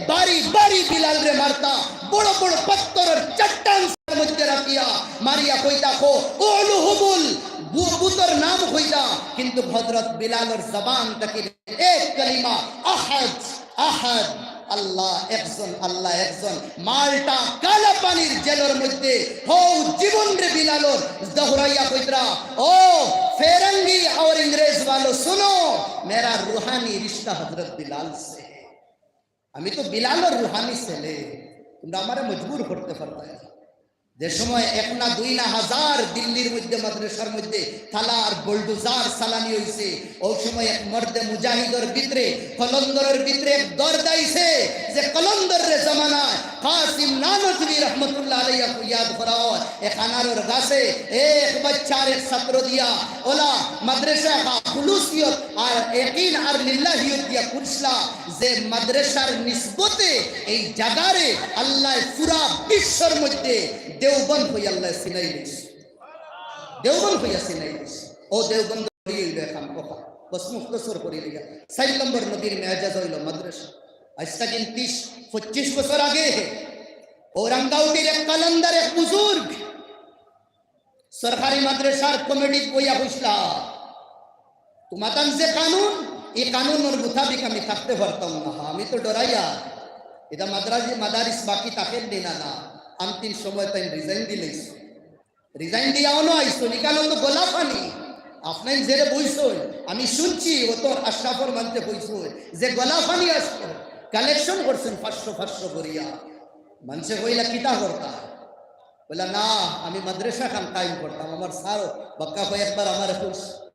বাড়ি বাড়ি বিলালরে মারতা, বড় বড় পাত্থরর চট্টানর মধ্যে রাখিয়া মারিয়া কইতা, "খো, উলুহুবুল", বু-, বুতর নাম কইতা, কিন্তু হযরত বিলালর জবান থাকি এক কালিমা, "আহাদ, আহাদ, আল্লাহ একজন, আল্লাহ একজন।" মাল্টা কালা পানির জেলর মধ্যে হউ জীবনরে বিলালর দহরাইয়া কইতরা, "ও ফেরঙ্গি অর ইংরেজ ওয়ালো সুনো, মেরা রুহানি রিশতা হযরত বিলাল সে হ্যায়।" আমি তো বিলালর রুহানি ছেলে, তুমরা আমারে মজবুর করতে পারতায় না। যে সময় এক না দুই না হাজার দিল্লির মধ্যে মাদ্রাসার মধ্যে তালা আর বুলডোজার চালানি অইছে, অউ সময় এক মর্দে মুজাহিদর ভিতরে, কলন্দরর ভিতরে এক দর্দ আইছে, যে কলন্দরর জমানায় কাসিম নানতভী রহমতুল্লাহ আলাইহি ইয়াদ করা অয়, এক আনারর গাছে এক বাচ্চার এক ছাত্র দিয়া অলা মাদ্রাসা খুলুসিয়ত আর ইয়াকিন আর লিল্লাহিয়ত দিয়া খুলছলা, যে মাদ্রাসার নিসবতে এই জাগারে আল্লায় পুরা বিশ্বর মধ্যে দেওবন্দ কইয়া আল্লায় চিনাই লইছে। দেওবন্দ কইয়া চিনাই লইছে। অউ দেওবন্দ অইলো এখান কথা। বস মুখতসর করি লইয়া। চাইর নম্বর নবীর মেজাজ অইলো মাদ্রাসা। আইজ থাকি তিশ, পঁচিশ বছর আগে অউ রাঙ্গাউটির এক কালান্দার এক বুজুর্গ সরকারি মাদ্রাসার কমিটিত বইয়া কইছলা, "তুমাতান যে কানুন, ই কানুনর মুতাবিক আমি থাকতে পারতাম না। আমি তো ডরাইয়া, ইতা মাদ্রাজি মাদারিস বাকি থাকের নি না, না, আন্তিম সময় তাইন রিজাইন দিলাইছইন।" রিজাইন দিয়া অনো আইছইন, ইখানো তো গলা পানি। আপনাইন যেরে বইছইন, আমি শুনছি, অত আশরাফর মানষে কইছইন, যে গলা পানি আসলো, কালেকশন করছইন পাঁচশো পাঁচশো করিয়া। মানষে কইলা, "কিতা করতা?" বলে, "না, আমি মাদ্রাসা খান কায়েম করতাম, আমার স্যার বাক্কা কয় একবার আমারে কইছে,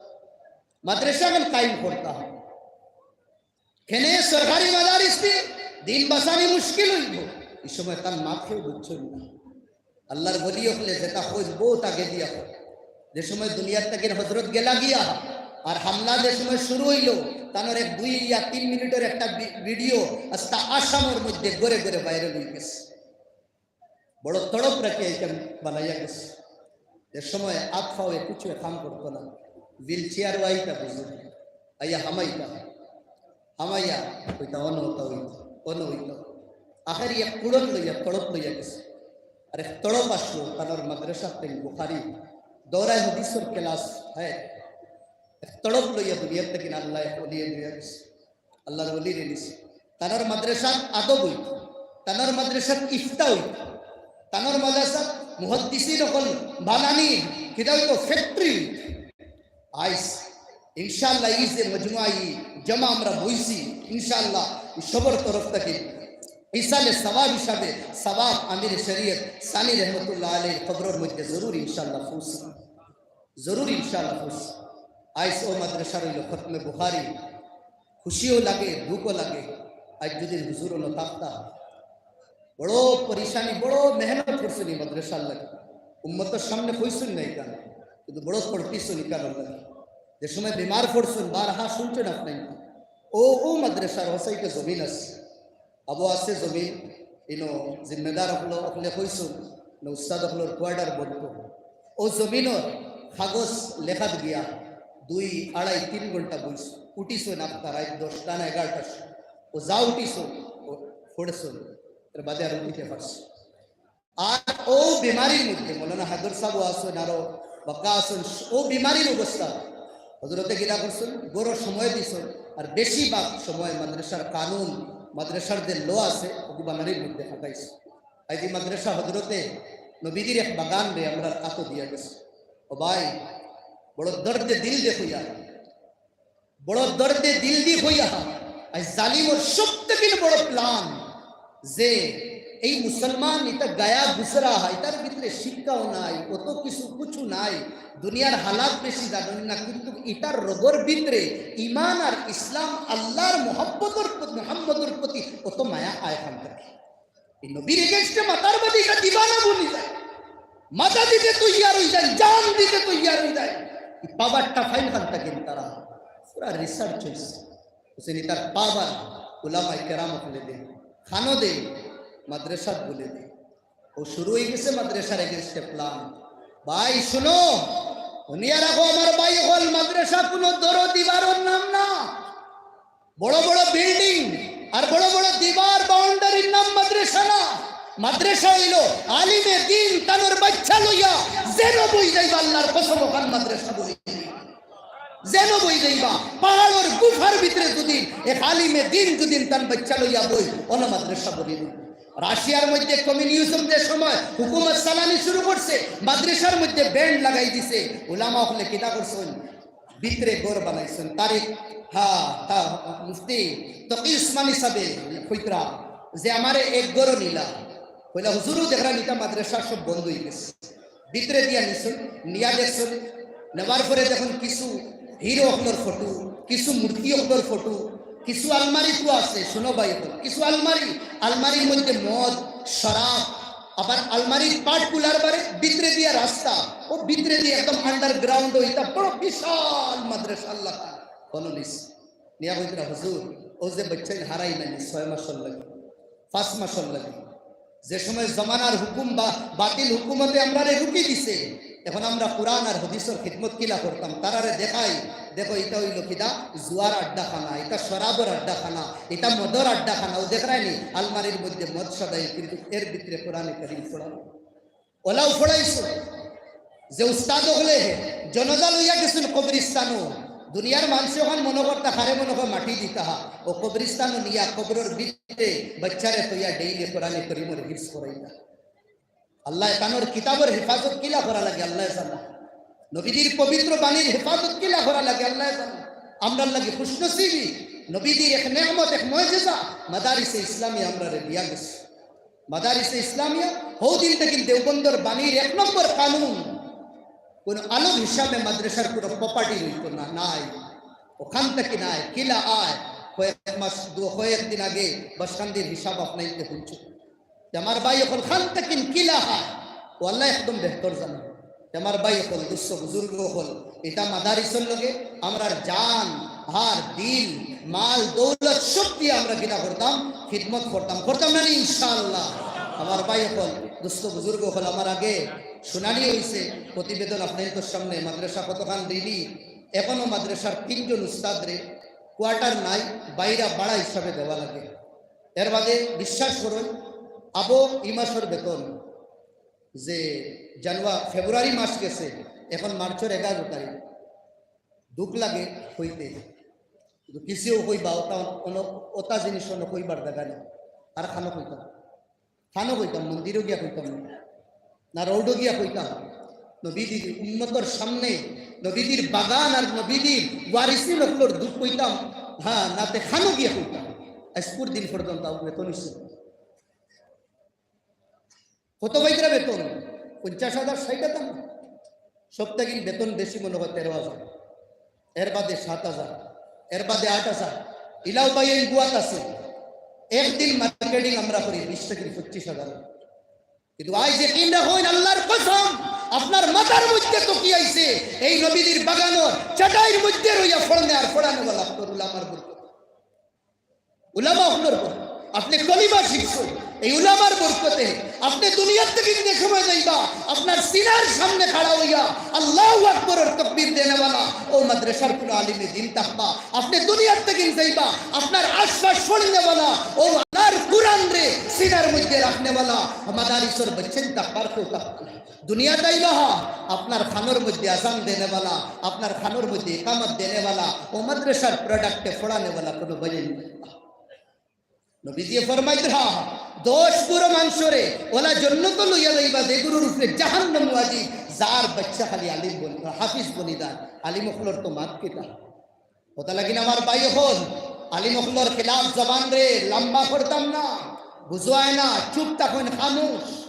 মাদ্রাসা খান কায়েম করতাম।" কেনে সরকারি মাদারিস দি দিন বাঁচানি মুশকিল অইবো। ই সময় তান মাত কেউ বুঝছইন না। আল্লার ওলি অকলে যেটা কইন বউত আগে দিয়া কইন। যে সময় দুনিয়ার থাকি হজরত গেলা গিয়া, আর হামলা যে সময় শুরু অইলো, তানর এক দুই ইয়া তিন মিনিটর একটা ভি-, ভিডিও আস্তা আসামর মধ্যে ঘরে ঘরে ভাইরাল অইগেছে। বড় তড়প রাখি আইতাম বানাইয়া গেছে। যে সময় আত পাওয়ে কিছু কাম করতো না, হুইল চেয়ারও আইতা বুঝি, আইয়া হামাইতা, হামাইয়া কইতা, "অনো অতা অইতো, অনো অইতো।" আখেরি এক কুড়ন লইয়া, তড়প লইয়া গেছে। আর এক তড়প আসলো, তানর মাদ্রাসাত তাইন বুখারি, দৌরায়ে হাদিসর ক্লাস হয়। এক তড়প লইয়া দুনিয়ার থাকি আল্লায় এক ওলিয়ে লইয়া গেছে। আল্লার ওলিরে নিছে। তানর মাদ্রাসাত আদব অইতো, তানর মাদ্রাসাত ইফতা অইতো, তানর মাদ্রাসাত মুহাদ্দিসিন অকল বানানি, কিতা অইতো, ফ্যাক্টরি অইতো। আইজ ইনশাআল্লাহ ই যে মজমুয়া, ই জমা আমরা বইছি, ইনশাআল্লাহ ই সবর তরফ থাকি ইসালে সওয়াব হিসাবে সওয়াব আমির শরীয়ত সানি রহমতুল্লাহ আলাইহির কবরর মধ্যে জরুর ইনশাআল্লাহ পৌঁছাইবো। জরুর ইনশাআল্লাহ পৌঁছাইবো। আইজ অউ মাদ্রাসার অইলো খতমে বুখারি, খুশিও লাগে, দুঃখও লাগে। আইজ যদি হুজুর অনো থাকতা, বড় পরেশানি, বড় মেহনত করছইন ই মাদ্রাসার লাগি। উম্মতর সামনে কইছইন না ইখান, কিন্তু বড় তড়পিছইন ইখানর লাগি। যে সময় বেমার পড়ছইন, বারহা শুনছইন আপনাইন। অউ, অউ মাদ্রাসার অউ সাইডে জমিন আছে, আবো আছে জমিন, ইনো জিম্মেদার অকল, অকলে কইছইন, না উস্তাদ অকলর কোয়ার্টার বলতো। ও জমিনর কাগজ লেখাত গিয়া দুই, আড়াই, তিন ঘন্টা বইছইন, উঠিছইন আখতা রাইত দশটা না এগারোটার সময়। ও যা উঠিছইন, ও পড়ছইন, এর বাদে আর উঠিতা পারছইন। আর ও বিমারির মধ্যে মৌলানা হায়দর সাহেব আছইন, আরো বাক্কা আছইন, ও বিমারির অবস্থা হজরতে কিতা করছইন, ঘরো সময় দিছইন, আর বেশিরভাগ সময় মাদ্রাসার কানুন, মাদ্রাসার যে ল আছে, ওগু বানানির মধ্যে খাটাইছইন। আইজ ই মাদ্রাসা হজরতে নবীজির এক বাগানরে আমরার আতো দিয়া গেছইন। ও ভাই, বড় দর্দে দিল দি কইয়ার, বড় দর্দে দিল দি কইয়ার, আইজ জালিমর সব থাকি বড় plan যে এই মুসলমান ইতা গায়া গুজরা, ইতার ভিতরে শিক্ষাও নাই, অত কিছু কুছু নাই, দুনিয়ার হালাত বেশি জানইন না, কিন্তু ইতার রগর ভিতরে ইমান আর ইসলাম, আল্লাহর মোহাব্বতর প্রতি, মোহাম্মদর প্রতি অত মায়া আয় খান থাকি। এই নবীর against এ মাতার বাদে ইটা দিবানা বনি যায়, মাথা দিতে তৈয়ার অই যায়, জান দিতে তৈয়ার অই যায়। ই power টা পাইন খান থাকি তারা, পুরা research অইছে। হুসেন ইতার power উলামায়ে কেরাম অকলে দে, খানো দে, মাদ্রাসাত বুলে দে। ও শুরু অই গেছে মাদ্রাসার against এ plan। ভাই শুনো, হুনিয়া রাখো আমার ভাই অকল, মাদ্রাসা কুনু দরো দিবারর নাম না। বড় বড় building আর বড় বড় দিবার boundary র নাম মাদ্রাসা না। মাদ্রাসা অইলো আলিমে দিন তানর বাচ্চা লইয়া যেনো বই যাইবা, আল্লাহর কসম অখান মাদ্রাসা বই। যেনো বই যাইবা, পাহাড়র গুফার ভিতরে যুদি এক আলিমে দিন যুদি তান বাচ্চা লইয়া বই, অনো মাদ্রাসা বই। রাশিয়ার মধ্যে communism যে সময় হুকুমত চালানি শুরু করছে, মাদ্রাসার মধ্যে band লাগাই দিছে। উলামা অকলে কিতা করছইন? ভিতরে ঘর বানাইছইন। তারিখ, হ্যাঁ, তা মুফতি তকি উসমানী সাহেবে কইতরা যে আমারে এক ঘরো নিলা। কইলা, "হুজুরও দেখরা নিতা মাদ্রাসা সব বন্ধ অই গেছে।" ভিতরে দিয়া নিছইন, নিয়া দেখছইন, নেওয়ার পরে দেখইন কিছু হিরো অকলর ফটো, কিছু মূর্তি অকলর ফটো, কিছু আলমারি তো আছে, শুনো ভাই অকল, কিছু আলমারি, আলমারির মধ্যে মদ, শরাব, আবার আলমারির part খুলার বাদে ভিতরে দিয়া রাস্তা, ও ভিতরে দিয়া একদম underground অইতা বড় বিশাল মাদ্রাসা আল্লাহ বননিস। নিয়া কইতরা, "হুজুর, ও যে বাচ্চাইন হারাই নানি ছয় মাসর লাগি, পাঁচ মাসর লাগি, যে সময় জমানার হুকুম বা বাতিল হুকুমতে আমরারে রুকি দিছে, এখন আমরা কোরআন আর হাদিসর খিদমত কিলা করতাম, তারারে দেখাই, দেখো, ইটা অইলো কিতা, জুয়ার আড্ডাখানা, ইটা শরাবর আড্ডাখানা, ইটা মদর আড্ডাখানা।" ও দেখরায়নি, আলমারির মধ্যে মদ সাজাই, কিন্তু এর ভিতরে কোরআনে করিম পড়া। ওলাও পড়াইছো যে উস্তাদ অকলে হে, জনাজা লইয়া গেছইন কবরিস্তানো। দুনিয়ার মানষে অখান মনো করতা, কারে মনো কয় মাটি দিতা হা। ও কবরিস্তানো নিয়া কবরর ভিতরে বাচ্চারে থইয়া daily কোরআনে করিমর হিফজ করাইতা। আল্লায় তানর কিতাবর হেফাজত কিলা করা লাগে আল্লায় জানে। নবীজির পবিত্র বাণীর হেফাজত কিলা করা লাগে আল্লায় জানে। আমরার লাগি খুশনসিবি, নবীজির এক নেয়ামত, এক মুজিজা, মাদারিসে ইসলামিয়া আমরারে দিয়া গেছে। মাদারিসে ইসলামিয়া, হউ দিন থাকি দেওবন্দর বাণীর এক নম্বর কানুন, কুনু আলম হিসাবে মাদ্রাসার কুনু property অইতো না, নাই। অখান থাকি নাই, কিলা আয়, কয়েক মাস, দু-, কয়েক দিন আগে বাসকান্দির হিসাব আপনাইনতে হুনছো। তে আমার ভাই অকল, খান থাকি কিলা আয়, ও আল্লায় একদম বেহতর জানে। তে আমার ভাই অকল, দুস্ত বুজুর্গ অকল, ইতা মাদারিসর লগে আমরার জান, হার, দিল, মাল, দৌলত সব দিয়া আমরা কিতা করতাম, খিদমত করতাম, করতাম না নি ইনশাআল্লাহ? আমার ভাই অকল, দুস্ত বুজুর্গ অকল, আমার আগে শুনানি অইছে, প্রতিবেদন আপনাইনতর সামনে, মাদ্রাসা কতখান ঋণী, এখনো মাদ্রাসার তিনজন উস্তাদরে quarter নাই, বাইরা ভাড়া হিসাবে দেওয়া লাগে। এর বাদে বিশ্বাস করইন, আবো ই মাসর বেতন, যে জানুয়া-, ফেব্রুয়ারি মাস গেছে, এখন মার্চর এগারো তারিখ। দুখ লাগে কইতে, কিন্তু কিসেও কইবা, ওটা অন-, ওটা জিনিস অনো কইবার জাগা নাই। আর খানো কইতাম, খানো কইতাম, মন্দিরো গিয়া কইতাম না, না রোডো গিয়া কইতাম, নবীজির উম্মতর সামনে, নবীজির বাগান আর নবীজির ওয়ারিসিন অকলর দুখ কইতাম, হ্যাঁ, না তে খানো গিয়া কইতাম। আইজ পরদিন পর্যন্ত আবু বেতন অইছে। কত পাইতরা বেতন? পঞ্চাশ হাজার, ষাইট হাজার না? সব থাকি বেতন বেশি মনো কয় তেরো হাজার, এর বাদে সাত হাজার, এর বাদে আট হাজার। ইলাও ভাই এই গুয়াত আছে, একদিন marketing আমরা করি বিশ থাকি পঁচিশ হাজার। কিন্তু আইজ যে কিনা কইন আল্লাহর কসম, আপনার মাথার মধ্যে তো কি আইছে? এই নবীজির বাগানর চাটাইর মধ্যে রইয়া ফড়নে আর ফড়ানে ওলা আখতর উলামার বরকত। উলামা অকলর পর আপনে কলিমা শিখছইন, এই উলামার বরকতে আপনে দুনিয়ার থাকি যে সময় যাইবা, আপনার সিনার সামনে খাড়া অইয়া আল্লাহু আকবরর তকবীর দেনেওয়ালা অউ মাদ্রাসার কুনু আলিমে দিন থাকবা। আপনে দুনিয়ার থাকি যাইবা, আপনার আশপাশ পড়নেওয়ালা অউ আল্লাহর কুরআনরে সিনার মধ্যে রাখনেওয়ালা মাদারিসর বাচ্চাইন থাকবার কেউ থাকবা না। দুনিয়াত আইবা, আপনার কানর মধ্যে আজান দেনেওয়ালা, আপনার কানর মধ্যে ইকামত দেনেওয়ালা, অউ মাদ্রাসার product-এ পড়ানেওয়ালা কুনু বাচ্চাইন থাকবা। নবীজিয়ে ফরমাইতরা, দশ গুরু মানষরে অলা জন্নতো লইয়া যাইবা, যেগুরুর উপরে জাহান্নাম ওয়াজিব, যার বাচ্চা খালি আলিম বনি, হাফিজ বনি যায়। আলিম অকলর তো মাত কিতা? অতা লাগিন আমার ভাই অকল, আলিম অকলর খিলাফ জবানরে লম্বা করতাম না, বুঝায় না, চুপ থাকইন, খামুশ।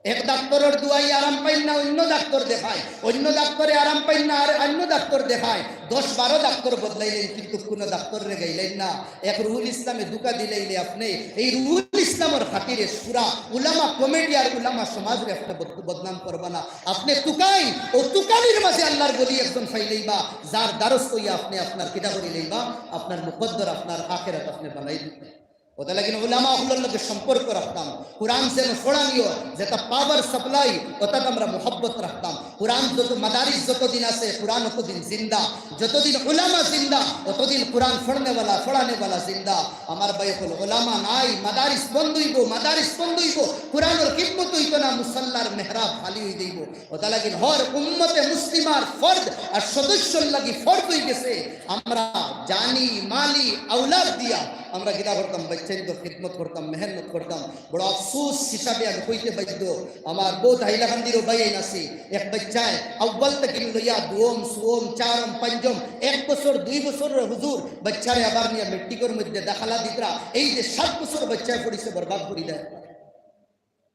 এক ডাক্তরর দোয়াই আরাম পাইন না, অইন্য ডাক্তর দেখায়, অইন্য ডাক্তরে আরাম পাইন না, আর অইন্য ডাক্তর দেখায়। দশ বারো ডাক্তর বদলাইলেন, কিন্তু কুনু ডাক্তররে গাইলেন না। এক রুহুল ইসলামে ধুকা দিলাইলে আপনে, এই রুহুল ইসলামর খাতিরে পুরা উলামা কমিটি আর উলামা সমাজরে আপনে বদ-, বদনাম করবা না। আপনে তুকাইন, অউ তুকানির মাঝে আল্লাহর ওলি একজন পাইলাইবা, যার দ্বারস্থ অইয়া আপনে আপনার কিতা করিলাইবা, আপনার মুকদ্দর, আপনার আখেরাত আপনে বানাই দিবা। অতা লাগিন উলামা অকলর লগে সম্পর্ক রাখতাম, কুরআন যেন পড়ানিও, যেটা power supply, অতাত আমরা মহব্বত রাখতাম। কুরআন যত, মাদারিস যতদিন আছে, কুরআন অতদিন জিন্দা। যতদিন উলামা জিন্দা, অতদিন কুরআন পড়নেওয়ালা, পড়ানেওয়ালা জিন্দা। আমার ভাই অকল, উলামা নাই, মাদারিস বন্ধ অইবো, মাদারিস বন্ধ অইবো, কুরআনর খিদমত অইতো না, মুসল্লার মেহরাব খালি অই যাইবো। অতা লাগিন হর উম্মতে মুসলিমার ফরজ আর সদস্যর লাগি ফরজ অই গেছে, আমরা জানি, মালি, আওলাদ দিয়া আমরা কিতা করতাম, বাচ্চাইন্তর খিদমত করতাম, মেহনত করতাম। বড় আফসোস হিসাবে আমি কইতে বাধ্য, আমার বউত হাইলাকান্দিরও ভাইয়াইন আছে, এক বাচ্চায় আউয়াল থাকি লইয়া দুয়ম, সুয়ম, চারম, পাঞ্জম, এক বছর, দুই বছরর হুজুর, বাচ্চারে আবার নিয়া মেট্রিকর মধ্যে দাখিলা দিতরা, এই যে সাত বছর বাচ্চায় পড়িছে, বরবাদ করি দেয়।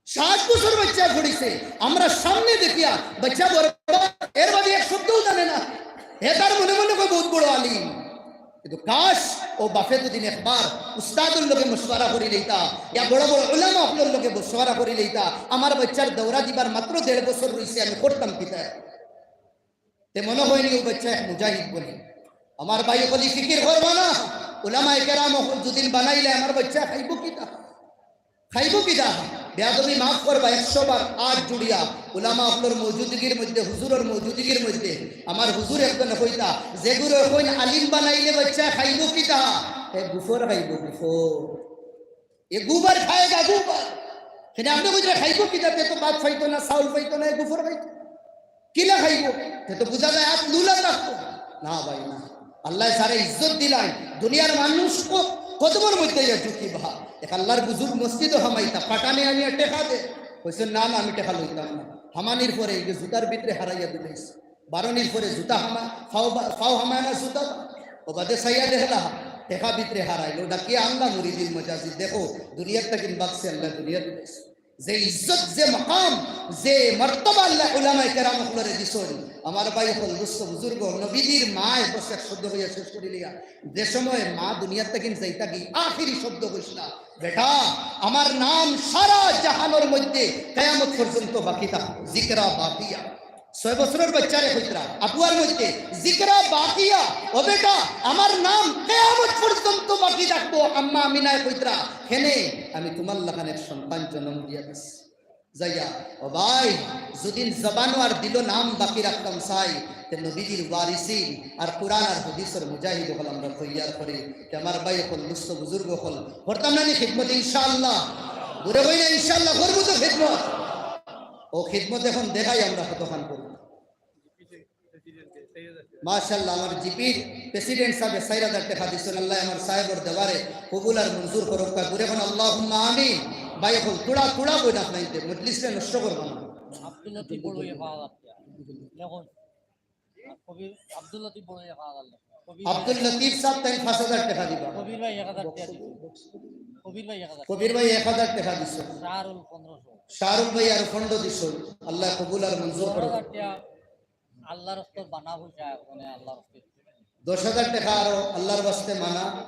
সাত বছর বাচ্চায় পড়িছে, আমরা সামনে দেখিয়া বাচ্চা বরবাদ, এর বাদে এক শব্দও জানে না। হে তার মনে মনে কয় বউত বড় আলিম। কিন্তু কাশ, অউ বাপে যুদি একবার উস্তাদর লগে মশওয়ারা করিলাইতা, ইয়া বড় বড় উলামা অকলর লগে মশওয়ারা করিলাইতা, আমার বাচ্চার দৌরা দিবার মাত্র দেড় বছর রইছে, আমি করতাম কিতা? তে মনো অয়নি অউ বাচ্চা এক মুজাহিদ বলে। আমার ভাই অকল, ফিকির করবা না, উলামায়ে কেরাম অকল যুদি বানাইলে আমার বাচ্চায় খাইবো কিতা? খাইবো কিতা? বেয়াদবি মাফ করবা, একশো বার আত জুড়িয়া উলামা অকলর মৌজুদগির মধ্যে, হুজুরর মৌজুদগির মধ্যে আমার হুজুর একজনে কইতা, যেগুরে কইন আলিম বানাইলে বাচ্চায় খাইবো কিতা? হে গুফর খাইবো, গুফর। এ গুবার খায়গা গুবার। কেনে আপনে কইরা খাইবো কিতা? তে তো ভাত পাইতো না, চাউল পাইতো না, এ গুফর খাইতো। কিলা খাইবো? তে তো বুঝা যায় আত লুলা থাকতো। না ভাই না। আল্লায় যারে ইজ্জত দিলাইন, দুনিয়ার মানুষ ক-, কদমর মধ্যে ইয়া ঝুঁকিবা। এক আল্লাহর বুজুর্গ মসজিদো হামাইতা, পাঠানে আনিয়া টেকা দে। কইছে, "না, না, আমি টেকা লইতাম না।" হামানির পরে এই যে জুতার ভিতরে হারাইয়া দিলাইছে। বারনির পরে জুতা হামা-, ফাও বা-, ফাও হামায় না জুতা। অউ বাদে চাইয়া দেখলা, টেকা ভিতরে হারাইলো। ডাকিয়া আনলা মুরিদিন মজাজি, দেখো, দুনিয়ার থাকি বাঁচছে আল্লায়, দুনিয়ার যে ইজ্জত, যে মাকাম, যে মর্তবা আল্লায় উলামায়ে কেরাম অকলরে দিছইন। আমার ভাই অকল, দোস্ত, বুজুর্গ, নবীজির মায় বস এক শব্দ কইয়া শেষ করিলিয়া। যে সময় মা দুনিয়ার থাকি যাইতা গি, আখেরি শব্দ কইছলা, "বেটা, আমার নাম সারা জাহানর মধ্যে কিয়ামত পর্যন্ত বাকি থাকবো, জিকরা বাকিয়া।" ছয় বছরর বাচ্চারে কইতরা, আবুয়ার মধ্যে, "জিকরা বাকিয়া, ও বেটা, আমার নাম কিয়ামত পর্যন্ত বাকি থাকবো।" আম্মা আমিনায় কইতরা, "কেনে? আমি তুমার লাখান এক সন্তান জন্ম দিয়া দিছি।" যাইয়া, ও ভাই, যুদি জবানো আর দিলো নাম বাকি রাখতাম চাই, তে নবীজির ওয়ারিসিন আর কুরআন আর হাদিসর মুজাহিদ অকল আমরা তৈয়ার করি। তে আমার ভাই অকল, দোস্ত বুজুর্গ অকল, করতাম না নি খিদমত ইনশাআল্লাহ? জোরে কইন না ইনশাআল্লাহ, করমু তো খিদমত। অউ খিদমত অখন দেখাই আমরা কতখান করি। মাশাআল্লাহ, আমার জিপির প্রেসিডেন্ট সাবে চাইর হাজার টেকা দিছইন, আল্লায় আমার সাহেবর দেওয়ারে কবুল আর মঞ্জুর করউক্কা। জোরে কইন আল্লাহুম্মা আমিন। ভাই অকল, তুড়া তুড়া কইন আপনাইনতে, মজলিসরে নষ্ট করবা না। আব্দুল লতিফ বড়ুয়া এক হাজার টেকা। লেখো। কবির, আব্দুল লতিফ বড়ুয়া এক হাজার লেখো। কবির আব্দুল লতিফ সাব তাইন পাঁচ হাজার টেকা দিবা। কবির ভাই এক হাজার টেকা দিবা। কবির ভাই এক হাজার। কবির ভাই এক হাজার টেকা দিছইন। শাহরুল পনেরোশো। শাহরুল ভাই আরো পনেরো দিছইন। আল্লায় কবুল আর মঞ্জুর করউক। পনেরো হাজার টেকা। আল্লাহর রাস্তায় বানা পয়সা, মানে আল্লাহর রাস্তায়। দশ হাজার টেকা আরো আল্লাহর ওয়াস্তে মানা।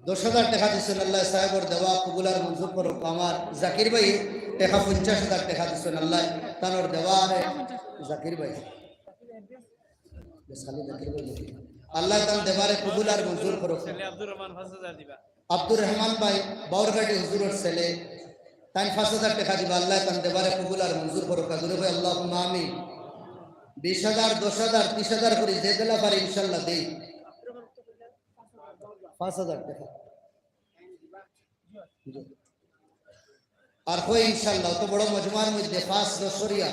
দশ হাজার টেকা দিছইন আল্লায়, সাহেবর দেওয়া কবুল আর মঞ্জুর করউক। আমার জাকির ভাই টেকা পঞ্চাশ হাজার টেকা দিছইন আল্লায়, তানর দেওয়া আরে জাকির ভাই। আল্লাহ তান দেবারে কবুল আর মঞ্জুর করো। ছেলে আব্দুর রহমান পাঁচ হাজার দিবা। আব্দুর রহমান ভাই, বাউরঘাটি হুজুরর ছেলে, তাইন পাঁচ হাজার টেকা দিবা। আল্লাহ তান দেবারে কবুল আর মঞ্জুর করো। কাজুরে ভাই, আল্লাহুম্মা আমিন। বিশ হাজার, দশ হাজার, ত্রিশ হাজার করি যে দিলা পারি ইনশাআল্লাহ দেই। পাঁচ হাজার টেকা। আর কই ইনশাআল্লাহ, অত বড় মজমার মধ্যে পাঁচ দশ করিয়া।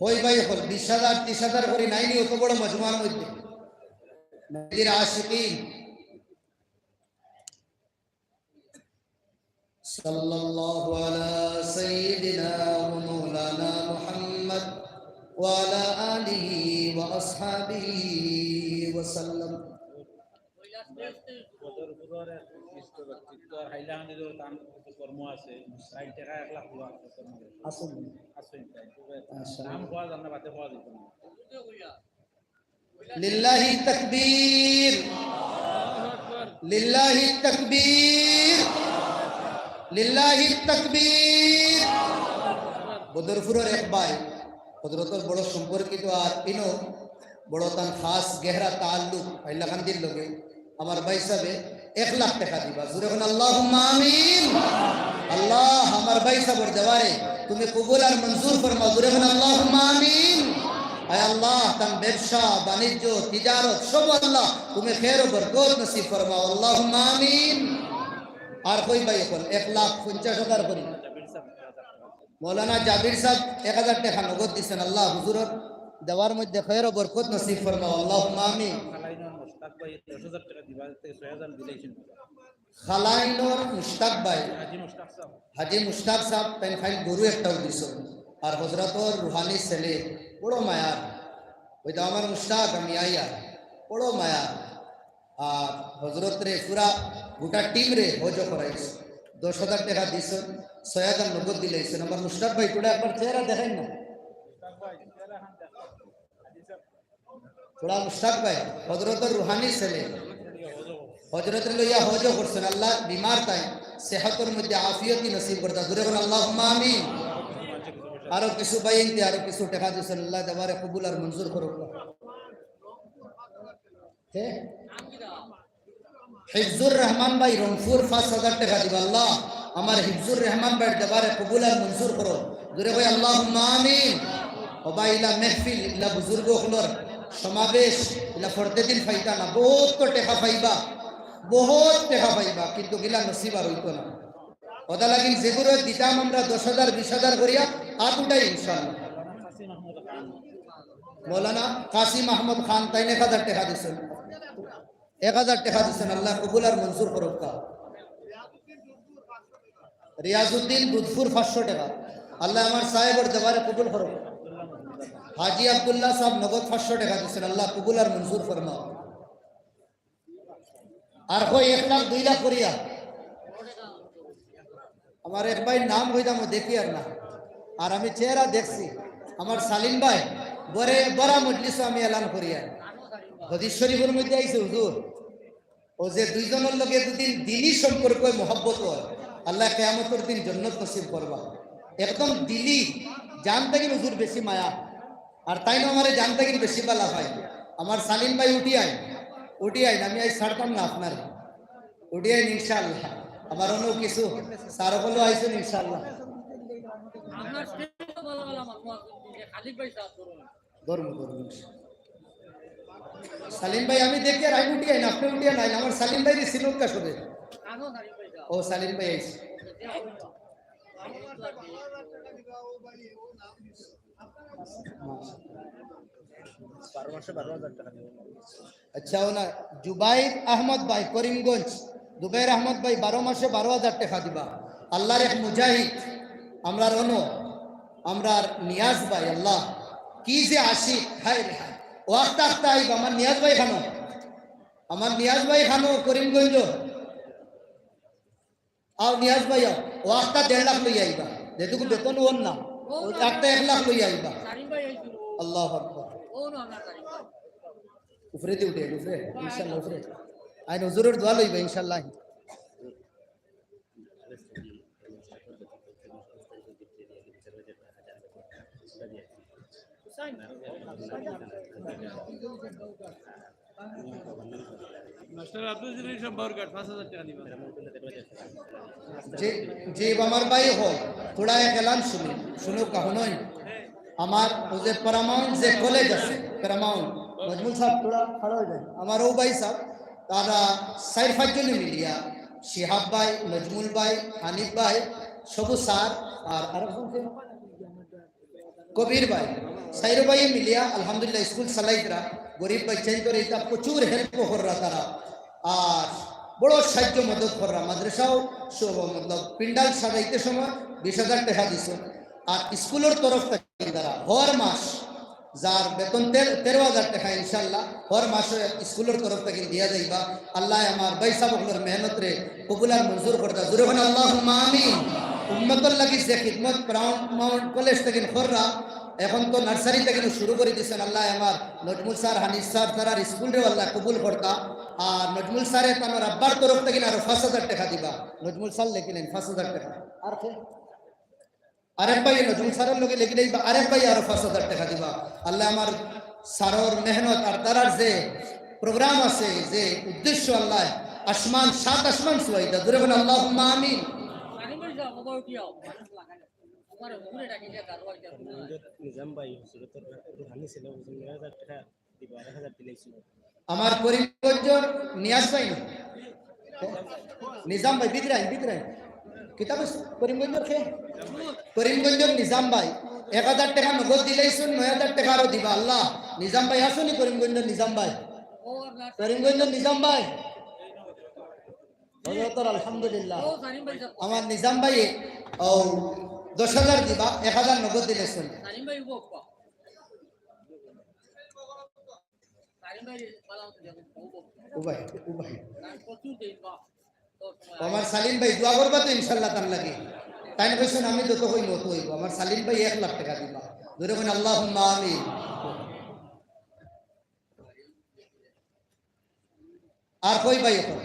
কই ভাই, অখন বিশ হাজার, ত্রিশ হাজার করি নাইনি অত বড় মজমার মধ্যে। নবীর আশিকিন। সাল্লাল্লাহু আলা সাইয়্যিদিনা ওয়া মাওলানা মুহাম্মদ ওয়া আলা আলিহি ওয়া আসহাবিহি ওয়া সাল্লাম। বদরপুরর এক বিশিষ্ট ব্যক্তিত্ব, হাইলাকান্দির তান কিছু কর্ম আছে, ষাইট টেকা এক লাখ দেওয়া আছে কর্ম। আসুন। আসুন, তাই। আচ্ছা। নাম কওয়া যার না, বাদে কওয়া যাইতো না। লিল্লাহি তাকবীর, লিল্লাহি তাকবীর, লিল্লাহি তাকবীর। বদরপুরর এক ভাই, হযরতর বড় সম্পর্কিত, আর ইনো বড় তান খাস গেহরা তাল্লুক হাইলাকান্দির লগে। আমার ভাই সাহেবে এক লাখ টেকা দিবা। জোরে কইন, আল্লাহুম্মা আমিন। আল্লাহ, আমার ভাই সাহেবর দেওয়ারে তুমি কবুল আর মঞ্জুর ফরমাও। জোরে কইন, আল্লাহুম্মা আমিন। আয় আল্লাহ, তান ব্যবসা, বাণিজ্য, তিজারত সব আল্লাহ তুমি খের ও বরকত নসিব ফরমাও। আল্লাহুম্মা আমিন। আর কই ভাই, অখন এক লাখ পঞ্চাশ হাজার করি। মৌলানা জাবির সাহেব এক হাজার টেকা নগদ দিছেন। আল্লাহ হুজুরর দেওয়ার মধ্যে খের ও বরকত নসিব ফরমাও। আল্লাহুম্মা আমিন। খালাইনর মুশতাক ভাই দশ হাজার টেকা দিবা, তে ছয় হাজার দিলাইছেন। খালাইনর মুশতাক ভাই, হাজি মুশতাক সাহেব। হাজি মুশতাক সাহেব, তাইন খালি গরু একটাও দিছইন। আর হযরতর রুহানি ছেলে, বড় মায়ার। ওই তো আমার মুশতাক, আমি আইয়া, বড় মায়ার। আর হযরতরে পুরা গোটা টিমরে হজ করাইছে। দশ হাজার টেকা দিছইন, ছয় হাজার নগদ দিলাইছইন। আমার মুশতাক ভাই, তোরা একবার চেহারা দেখাইন না। তোরা মুশতাক ভাই, হযরতর রুহানি ছেলে। হযরতরে লইয়া হজ করছইন, আল্লাহ বিমার তাইন সেহতর মধ্যে আফিয়তি নসিব করতা। জোরে কইন, আল্লাহুম্মা আমিন। আরো কিছু ভাই ইনতে আরো কিছু টেকা দিছইন, আল্লাহ দেওয়ারে কবুল আর মঞ্জুর করো। হে? হিফজুর রহমান ভাই রংপুর পাঁচ হাজার টেকা দিবা। আল্লাহ, আমার হিফজুর রহমান ভাইর দেওয়ারে কবুল আর মঞ্জুর করো। জোরে কই, আল্লাহুম্মা আমিন। ও ভাই, ইলা মেহফিল, ইলা বুজুর্গ অকলর সমাবেশ, ইলা ফরদে দিন পাইতা না, বহুত তো টেকা পাইবা, বহুত টেকা পাইবা, কিন্তু ইলা নসিব আর অইতো না। অতা লাগি যেগুরে দিতাম আমরা দশ হাজার, বিশ হাজার করিয়া, আত উঠাই ইনশাআল্লাহ। মৌলানা কাসিম আহমদ খান তাইন এক হাজার টেকা দিছইন, এক হাজার টেকা দিছইন, আল্লাহ কবুল আর মঞ্জুর করউক্কা। রিয়াজউদ্দিন দুধপুর পাঁচশো টেকা, আল্লাহ আমার সাহেবর দেওয়ারে কবুল করউক্কা। হাজি আব্দুল্লাহ সাহেব নগদ পাঁচশো টেকা দিছইন, আল্লাহ কবুল আর মঞ্জুর ফরমাও। আর কই এক লাখ, দুই লাখ করিয়া। আমার এক ভাইর নাম কইতাম, ও দেখি আর না। আর আমি চেহারা দেখছি। আমার সালিম ভাই, বরে, বরা মজলিসো আমি এলান করিয়ার। হাদিস শরীফর মধ্যে আইছে, হুজুর, ও যে দুইজনর লগে দুদিন দিলি সম্পর্ক অয়, মহব্বত অয়, আল্লাহ কিয়ামতর দিন জন্নত নসিব করবা। একদম দিলি, জান থাকি হুজুর বেশি মায়া। আর তাইন আমারে জান থাকি বেশি ভালা পাইন। আমার সালিম ভাই উঠি আইন, উঠি আইন, আমি আইজ ছাড়তাম না আপনারে। উঠি আইন ইনশাআল্লাহ। আমার অনো কিছু স্যার অকলও আইছইন ইনশাআল্লাহ। আপনার stage-ও ভালা ভালা মানুষ আছইন, খালিদ ভাই সাহেব ধরুন। ধরমু, ধরমু। সালিম ভাই, আমি দেখি আর আমি উঠি আইন, আপনে উঠি আইন, আমার সালিম ভাইরে চিনউক্কা সবে। আনো সালিম ভাই সাহেব। ও, সালিম ভাই আইছে। বারো মাসে বারো হাজার টেকা দিবো। আচ্ছা, অনো জুবাইর আহমদ ভাই করিমগঞ্জ, জুবাইর আহমদ ভাই বারো মাসে বারো হাজার টেকা দিবা। আল্লাহর এক মুজাহিদ, আমরার অনো, আমরার নিয়াজ ভাই, আল্লাহ কি যে আশিক, হায় রে হায়। ও আখতা আখতা আইবা, আমার নিয়াজ ভাই খানো, আমার নিয়াজ ভাই খানো করিমগঞ্জ। আও নিয়াজ ভাই, আও। ও আখতা দেড় লাখ লইয়া আইবা। যেটুকু বেতন অর না, ও আখতা এক লাখ লইয়া আইবা। সালিম ভাই আইছইন। আল্লাহু আকবার। ও না, না, সালিম ভাই। উপরেদি উঠে, উপরে, ইনশাআল্লাহ, উপরে। আইন হুজুরের দোয়া লইবা ইনশাআল্লাহ। মাস্টার আব্দুল জলিল সম্পর্কে পাঁচ হাজার টাকা দিবা। জি, জি, আমার ভাই হল, থোড়া এক এলান শুনি, শুনুক, হুনইন। আমার ওই যে প্যারামাউন্ট যে কলেজ আছে, প্যারামাউন্ট, নজমুল সাহেব থোড়া খাড়া অই যাইন। আমার ও ভাই সাহেব, তারা চাইর পাঁচজনে মিলিয়া, শিহাব ভাই, নজমুল ভাই, হানিফ ভাই, সবু স্যার, আর আরেকজন কে? কবির ভাই, চাইরো ভাইয়ে মিলিয়া আলহামদুলিল্লাহ স্কুল চালাইতরা, গরিব বাচ্চাইন্তরে ইতা প্রচুর হেল্প কররা তারা। আর বড় সাহায্য মদত কররা, মাদ্রাসাও সব মতলব পিন্ডাল সাজাইতে সময় বিশ হাজার টাকা দিছে। আর স্কুলর তরফ থাকি তারা হর মাস যার বেতন তের-, তেরো হাজার টাকা ইনশাআল্লাহ হর মাসে স্কুলর তরফ থাকি দিয়া যাইবা। আল্লাহ আমার ভাই সাহেব অকলর মেহনতরে কবুল আর মঞ্জুর করতা। জোরে কইন আল্লাহুম্মা আমিন। উম্মতর লাগি যে খিদমত প্যারামাউন্ট কলেজ থাকি কররা, এখন তো নার্সারি থাকি শুরু করি দিছইন। আল্লাহ আমার নজমুল স্যার, হানিফ স্যার, তারার স্কুলরেও আল্লাহ কবুল করতা। আর নজমুল স্যারে তান আব্বার তরফ থাকি আরো পাঁচ হাজার টাকা দিবা। নজমুল স্যার লেখিলেন পাঁচ হাজার টাকা। আর কে? আরেক ভাই নজরুল স্যারর লগে লেখি দেইবা, আরেক ভাই আরো পাঁচ হাজার টাকা দিবা। আল্লাহ আমার স্যারর মেহনত আর তারার যে প্রোগ্রাম আছে, যে উদ্দেশ্য, আল্লাহ আসমান, সাত আসমান ছুয়াইতা। জোরে কইন আল্লাহুম্মা আমিন। নিজাম ভাই, হজরতর রুহানি ছিল, নয় হাজার টাকা দিবা, এক হাজার দিলাইছি। আমার করিমগঞ্জর নিয়াজ ভাই না? নিজাম ভাই, বিদ্রাই, বিদ্রাই। কিতাব আছে? করিমগঞ্জর কে? করিমগঞ্জর নিজাম ভাই। এক হাজার টাকা নগদ দিলাইছইন, নয় হাজার টাকা আরো দিবা। আল্লাহ, নিজাম ভাই আছইন নি করিমগঞ্জর নিজাম ভাই? করিমগঞ্জর নিজাম ভাই। হজরতর আলহামদুলিল্লাহ। আমার নিজাম ভাই, ও, দশ হাজার দিবা, এক হাজার নগদ দিলাইছইন। উবাই, উবাই। আমার সালিম ভাই, দোয়া করবা তো ইনশাআল্লাহ তান লাগি? তাইন কইছইন, আমি যত কইমু অত অইবো। আমার সালিম ভাই এক লাখ টাকা দিবা। জোরে কইন আল্লাহুম্মা আমিন। আর কই ভাই এখন?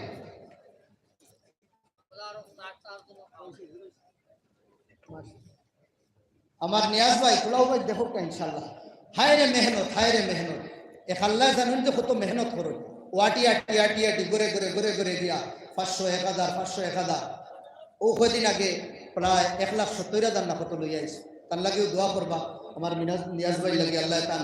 আমার নিয়াজ ভাই, পোলাও ভাই, দেখো কা ইনশাআল্লাহ। হায় রে মেহনত, হায় রে মেহনত। এক আল্লায় জানইন যে কত মেহনত করইন। ও আটি, আটি, আটি, আটি, ঘুরে, ঘুরে, ঘুরে, ঘুরে দিয়া পাঁচশো, এক হাজার, পাঁচশো, এক হাজার। ও কয়দিন আগে প্রায় এক লাখ সত্তইর হাজার না কত লইয়া আইছে। তান লাগিও দোয়া করবা, আমার মিনাজ, নিয়াজ ভাই লাগি আল্লায় তান।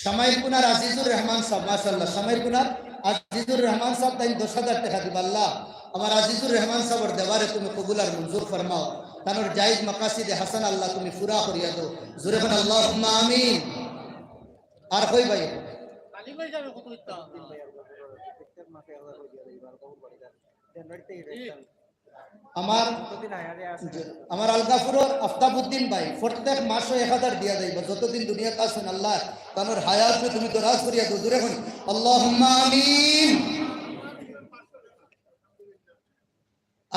শামাইল কুনার আজিজুর রহমান সাহেব, মাশাআল্লাহ, শামাইল কুনার আজিজুর রহমান সাহেব তাইন দশ হাজার টাকা দিবা। আল্লাহ, আমার আজিজুর রহমান সাহেবর দেওয়ারে তুমি কবুল আর মঞ্জুর ফরমাও। তানর জায়েজ মাকাসিদে হাসান আল্লাহ তুমি পুরা করিয়া দেও। জোরে কইন আল্লাহুম্মা আমিন। আর কই ভাই? আমার, আমার আলগাপুরর আফতাবউদ্দিন ভাই প্রত্যেক মাসো এক হাজার দিয়া যাইবা, যতদিন দুনিয়াত আছইন আল্লাহ, তানর হায়াত তুমি দরাজ করিয়া দেও। জোরে কইন আল্লাহুম্মা আমিন।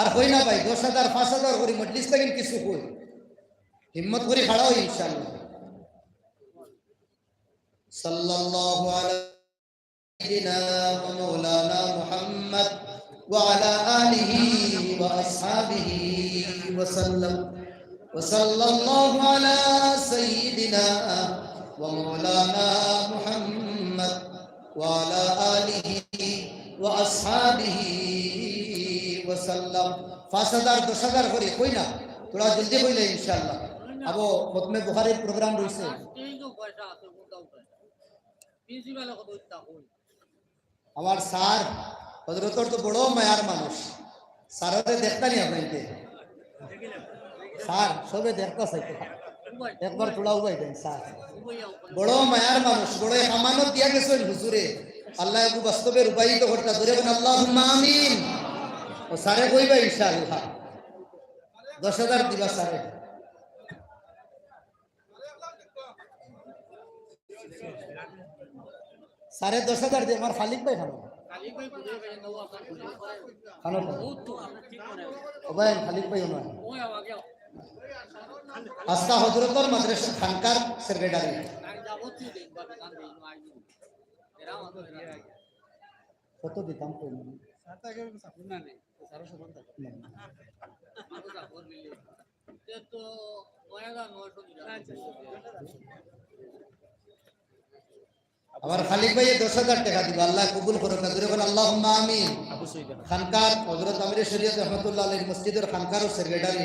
আর কই না ভাই, দশ হাজার, পাঁচ হাজার করি মজলিস থাকি কিছু কই, হিম্মত করি খাড়া অই ইনশাআল্লাহ। সাল্লাল্লাহু আলা سيدنا ومولانا محمد وعلى آله وأصحابه وسلم. وصلى الله على سيدنا ومولانا محمد وعلى آله وأصحابه وسلم. পাঁচ হাজার, দশ হাজার করি কই না, থোড়া জলদি কইলে ইনশাআল্লাহ। আবো খতমে বুখারীর প্রোগ্রাম রইছে। আমার স্যার, হজরতর তো বড় মায়ার মানুষ। স্যাররে দেখতা নি আপনাইনতে? স্যার, সবে দেখতা চাইতে। একবার থোড়া উবাই দেইন, স্যার। বড় মায়ার মানুষ, বড় আমানত দিয়া গেছইন হুজুরে। আল্লায় এগু বাস্তবে রূপায়িত করতা। জোরে কইন আল্লাহুম্মা আমিন। ও স্যারে কইবা ইনশাআল্লাহ। দশ হাজার দিবা স্যারে। সাড়ে দশ হাজার দিয়া আমার খালিক ভাই খানো। খানো খানো। ও ভাই, খালিক ভাই ওনার। আস্তা হজরতর মাদ্রাসা খানকার সেক্রেটারি। কত দিতাম কই? আমার খালিক ভাইয়ে দশ হাজার টেকা দিবা, আল্লায় কবুল করউক্কা। জোরে কইন, আল্লাহুম্মা আমিন। খানকার হযরত আমিরে শরিয়ত রহমতুল্লাহ আলাইহির মসজিদর খানকারও সেক্রেটারি,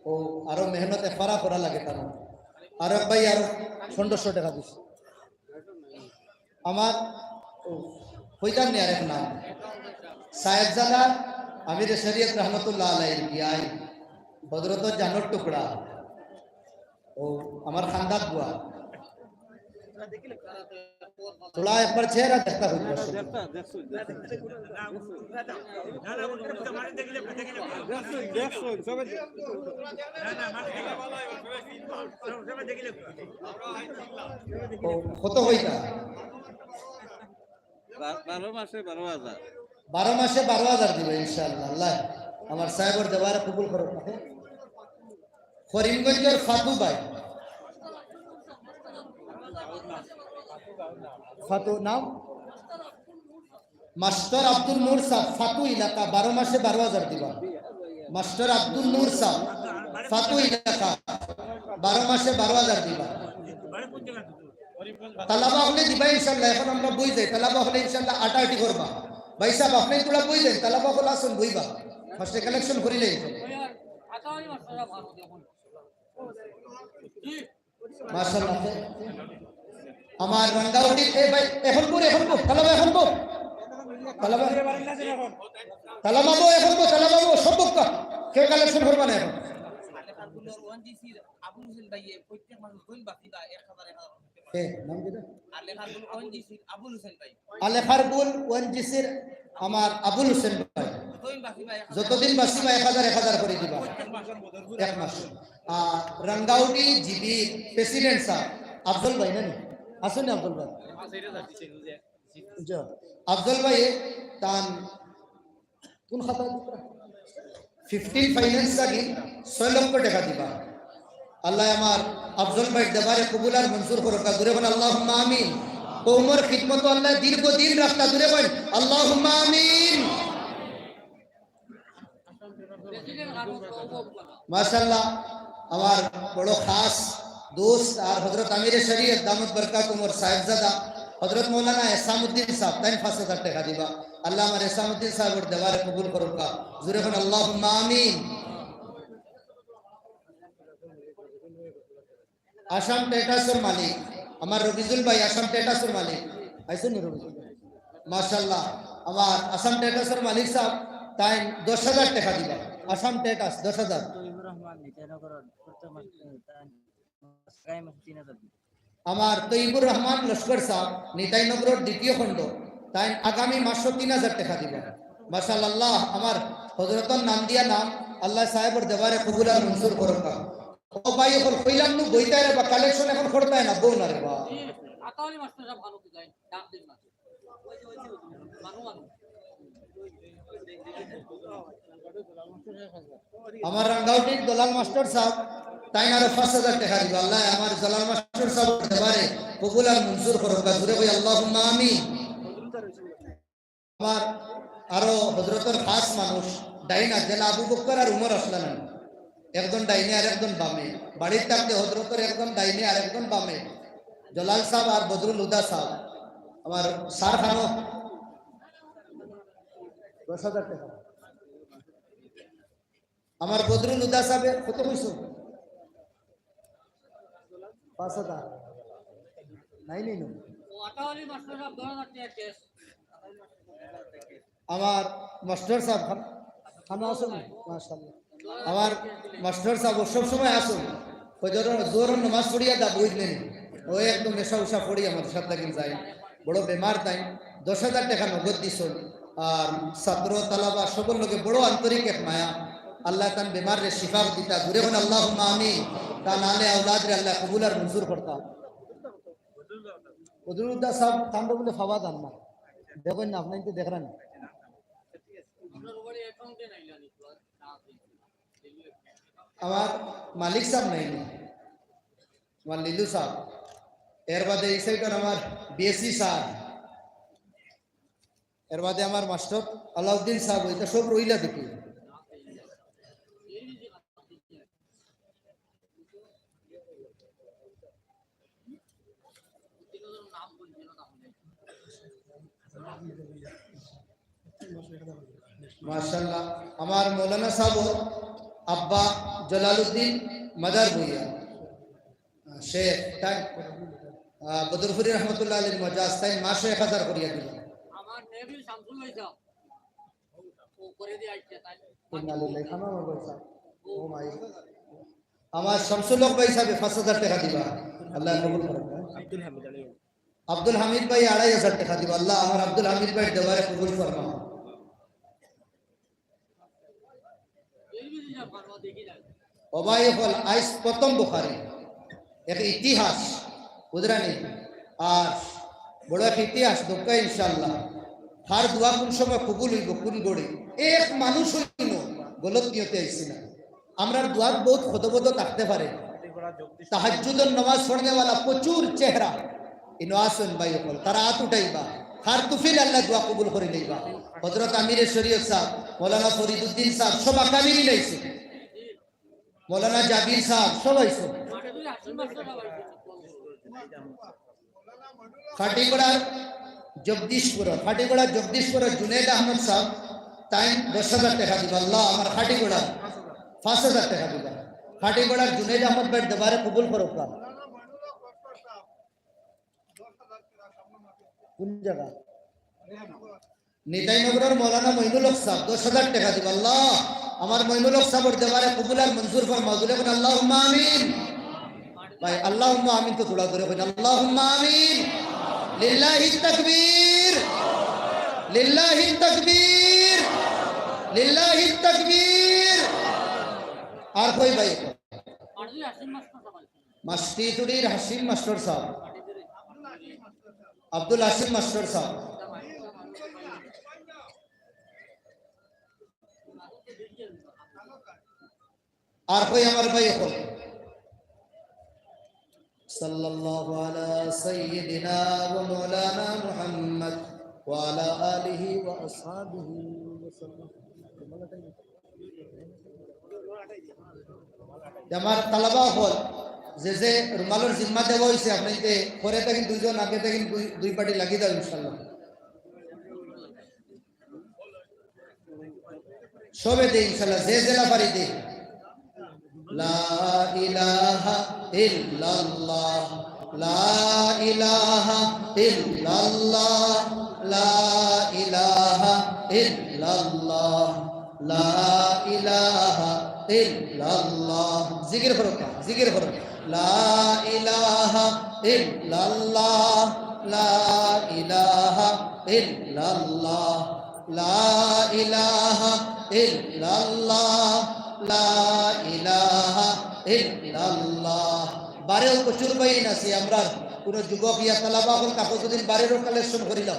ও আরো মেহনতে ফারা করা লাগে তার। আরো এক ভাই আরো পনেরোশো টেকা দিছে। আমার, ও, কইতাম নি আরেক নাম, সাহেবজাদা আমিরে শরিয়ত রহমতুল্লাহ আলাইহির বিয়াই, হযরতর জানর টুকরা, ও আমার খান্দাত বুয়া। থোড়া একবার চেহারা দেখতা অইতো। ও, কত কইতা? বা-, বারো মাসে বারো হাজার। বারো মাসে বারো হাজার দিবা ইনশাআল্লাহ। আল্লাহ আমার সাহেবর দেওয়ারে কবুল করো। করিমগঞ্জর ফাতু ভাই। ফাতু নাম? মাস্টার আব্দুল নূর সাব, ফাতু এলাকা, বারো মাসে বারো হাজার দিবা। মাস্টার আব্দুল নূর সাব, ফাতু এলাকা, বারো মাসে বারো হাজার দিবা। তালাবা অকলে দিবা ইনশাআল্লাহ, এখন আমরা বই যাই। তালাবা অকলে ইনশাআল্লাহ আটাআটি করবা। ভাই সাব, আপনে থুড়া বই যাইন, তালাবা অকল আছইন বইবা। ফার্স্টে কালেকশন করিলে। মাশাআল্লাহ। আমার রাঙ্গাউটি, এ ভাই, এখন বো, এখন বো, তালাবা এখন বো। তালাবা। তালাবা বো, এখন বো, তালাবা বো, সব বউক্কা। কেউ কালেকশন করবা না এখন। আবুল হোসেন ভাইয়ে প্রত্যেক মাসে জইন বাকি দা এক হাজার, এক হাজার। কে? নাম কিতা? আলেখার গুল ওএনজিসির আবুল হোসেন ভাই। আলেখার গুল ওএনজিসির আমার আবুল হোসেন ভাই। জইন বাকি ভাই এক হাজার। যতদিন বাঁচিবা এক হাজার, এক হাজার করি দিবা। প্রত্যেক মাসে। এক মাস। আর রাঙ্গাউটি জিবির প্রেসিডেন্ট সাব, আফজল ভাই নানি? আছইন নি আফজল ভাই? জি। আফজল ভাই তান কোন খাতা দিবা? ফিফটিন ফাইন্যান্স থাকি ছয় লক্ষ টেকা দিবা। আল্লাহ আমার আফজল ভাইর দেওয়ারে কবুল আর মঞ্জুর করউক্কা। জুরে কইন আল্লাহুম্মা আমিন। কওমর খিদমতো আল্লাহ দীর্ঘদিন রাখতা। জুরে কইন আল্লাহুম্মা আমিন। মাশাআল্লাহ, আমার বড় খাস দোস্ত আর হযরত আমিরে শরিয়ত দামাত বারাকাতুহুমুর সাহেবজাদা হযরত মাওলানা এসামউদ্দিন সাব, তাইন পাঁচ হাজার টেকা দিবা। আল্লাহ আমার এসামউদ্দিন সাবর দেওয়ারে কবুল করউক্কা। জুরে কইন আল্লাহুম্মা আমিন। আসাম ট্রেডার্সর মালিক, আমার রবিজুল ভাই আসাম ট্রেডার্সর মালিক। আইছইন নি রবিজুল ভাই? মাশাআল্লাহ, আমার আসাম ট্রেডার্সর মালিক সাব, তাইন দশ হাজার টেকা দিবা। আসাম ট্রেডার্স দশ হাজার। তৈবুর রহমান নিতাইনগর, প্রথম মাস, তাইন আগামী মাসে তিন হাজার দিবা। আমার তৈবুর রহমান লস্কর সাব, নিতাইনগরর দ্বিতীয় খণ্ড, তাইন আগামী মাসো তিন হাজার টেকা দিবা। মাশাআল্লাহ, আমার হযরতর নাম দিয়া নাম, আল্লাহ সাহেবর দেওয়ারে কবুল আর মঞ্জুর করউক্কা। ও ভাই, অখন কইলাম নু বইতায় রে বা, কালেকশন অখন করতায় না, বও না রে বা। আতাউলি মাস্টার সাব ভালো কি যায়? ডাক দিন না। মানু, মানু। আমার রাঙ্গাউটির দলাল মাস্টার সাব, তাইন আরো পাঁচ হাজার টেকা দিবা। আল্লাহ আমার দলাল মাস্টার সাব দেওয়ারে কবুল আর মঞ্জুর করউক্কা। জুরে কই আল্লাহুম্মা আমিন। আমার আরো হযরতর খাস মানুষ, ডাইন আত যেলা আবু বকর আর উমর আছলা না, একজন ডাইনে আর একজন বামে। বাড়িত থাকতে হযরতর একজন ডাইনে আর একজন বামে। জলাল সাব আর বদরুল হুদা সাব, আমার সার খানো দশ হাজার টেকা। আমার বদরুল হুদা সাবে কত কইছো? পাঁচ হাজার। নাই, নাই, নাই। ও, আতাউলি মাস্টার সাব, দশ হাজার টেকা ক্যাশ। আমার মাস্টার সাব খান-, খানো আছইন? মাশাআল্লাহ। আমার মাস্টার সাব সব সময় আছইন। ওই ধরো জোহরর নামাজ পড়িয়া দা বই নেই। ও একদম নেশা উশা পড়ি আমার সাথে থাকি যায়। বড় বেমার তাইন। দশ হাজার টেকা নগদ দিছইন। আর ছাত্র তালাবা সবর লগে বড় আন্তরিক এক মায়া। আল্লাহ তান বেমাররে শিফা দিতা। জুরে কইন আল্লাহুম্মা আমিন। তান আলে আওলাদরে আল্লাহ কবুল আর মঞ্জুর করতা। বদরুল হুদা সাব, তানরে বুলে পাওয়া যার না। দেখইন না, আপনে তো দেখরা না। আমার মালিক সাব নাই নি, আমার লিলু সাব। এর বাদে এই সাইডর আমার বিএসসি সাব। এর বাদে আমার মাস্টার আলাউদ্দিন সাব, ইতা সব রইলা দেখি। মাশাআল্লাহ, আমার মৌলানা সাব আব্বা জলালউদ্দিন মাদার ভুইয়া, শেখ, তাই, আহ, বদরপুরি রহমতুল্লাহ আলাইহির মজাজ, তাইন মাসো এক হাজার করিয়া দিবা। আমার নেবি শামসুল ভাই সাহেব। ও করে দিয়ে আইছে, তাই। ইন্না লিল্লাহি, খানা আমার ভাই সাহেব। ও মাই। আমার শামসুল হক ভাই সাহেব পাঁচ হাজার টেকা দিবা। আল্লাহ কবুল করুক। আব্দুল হামিদ আলী। আব্দুল হামিদ ভাই আড়াই হাজার টেকা দিবা। আল্লাহ আমার আব্দুল হামিদ ভাইর দেওয়ারে কবুল ফরমাও। ও ভাই অকল, আইজ প্রথম বুখারী, এক ইতিহাস, বুঝরা নি? আর বড় এক ইতিহাস, দক্কা ইনশাআল্লাহ। তার দোয়া কোন সময় কবুল হইব, কোন গড়ে? এক মানুষ হইল গলত নিয়তে আইছি না। আমরার দোয়াত বহুত খদবদ থাকতে পারে। তাহাজ্জুদর নামাজ পড়নেওয়ালা প্রচুর চেহারা ইনো আছইন ভাই অকল, তারা আত উঠাইবা। তার তুফিল আল্লাহ দোয়া কবুল করি লইবা। হযরত আমিরে শরীয়ত সাহেব, মৌলানা ফরিদুদ্দিন সাহেব, সব আকাবিরিন আইছে। মৌলানা জাবির সাহেব, সব আইছে। খাটিগড়ার জগদীশপুর, খাটিগড়ার জগদীশপুরের জুনেদ আহমদ সাহেব, তাইন দশ হাজার টেকা দিবা। আল্লাহ আমার খাটিগড়ার পাঁচ হাজার টেকা দিবা। খাটিগড়ার জুনেদ আহমদ ভাইর দেওয়ারে কবুল করুক্কা। কোন জায়গা? নিতাইনগরর মৌলানা মইনুল হক সাহেব দশ হাজার টেকা দিবা। আল্লাহ আমার মইনুল হক সাহেবর দেওয়ারে কবুল আর মঞ্জুর ফরমাও। জোরে কইন আল্লাহুম্মা আমিন। ভাই, আল্লাহুম্মা আমিন তো থুড়া জোরে কইন, আল্লাহুম্মা আমিন। লিল্লাহি তাকবীর, লিল্লাহি তাকবীর, লিল্লাহি তাকবীর। আর কই ভাই? মাসটিতুড়ির হাসিম মাস্টার সাহেব, আব্দুল হাসিম মাস্টার সাহেব। আর কই আমার ভাই অকল? সাল্লাল্লাহু আলা সাইয়্যিদিনা ওয়া মাওলানা মুহাম্মদ ওয়া আলা আলিহি ওয়া আসহাবিহি ওয়া সাল্লাম। আমার তালাবা অকল, যে যে রুমালর জিম্মা দেওয়া হইছে, আপনি তে পরে থাকি দুইজন, আগে থাকি দুই, দুই পার্টি লাগি দাও ইনশাআল্লাহ। সবে দে ইনশাআল্লাহ, যে যেলা পারি দে। লা ইলাহা ইল্লাল্লাহ, লা ইলাহা ইল্লাল্লাহ, লা ইলাহা ইল্লাল্লাহ, লা ইলাহা ইল্লাল্লাহ। জিকির করো, জিকির করো। লা ইলাহা ইল্লাল্লাহ, লা ইলাহা ইল্লাল্লাহ, লা ইলাহা ইল্লাল্লাহ, লা ইলাহা ইল্লাল্লাহ। বারেও প্রচুর বাইন আছে, আমরা কোনো যুবক ইয়া তালাবা অকল কাকো যদি বারেরও কালেকশন করিলাম।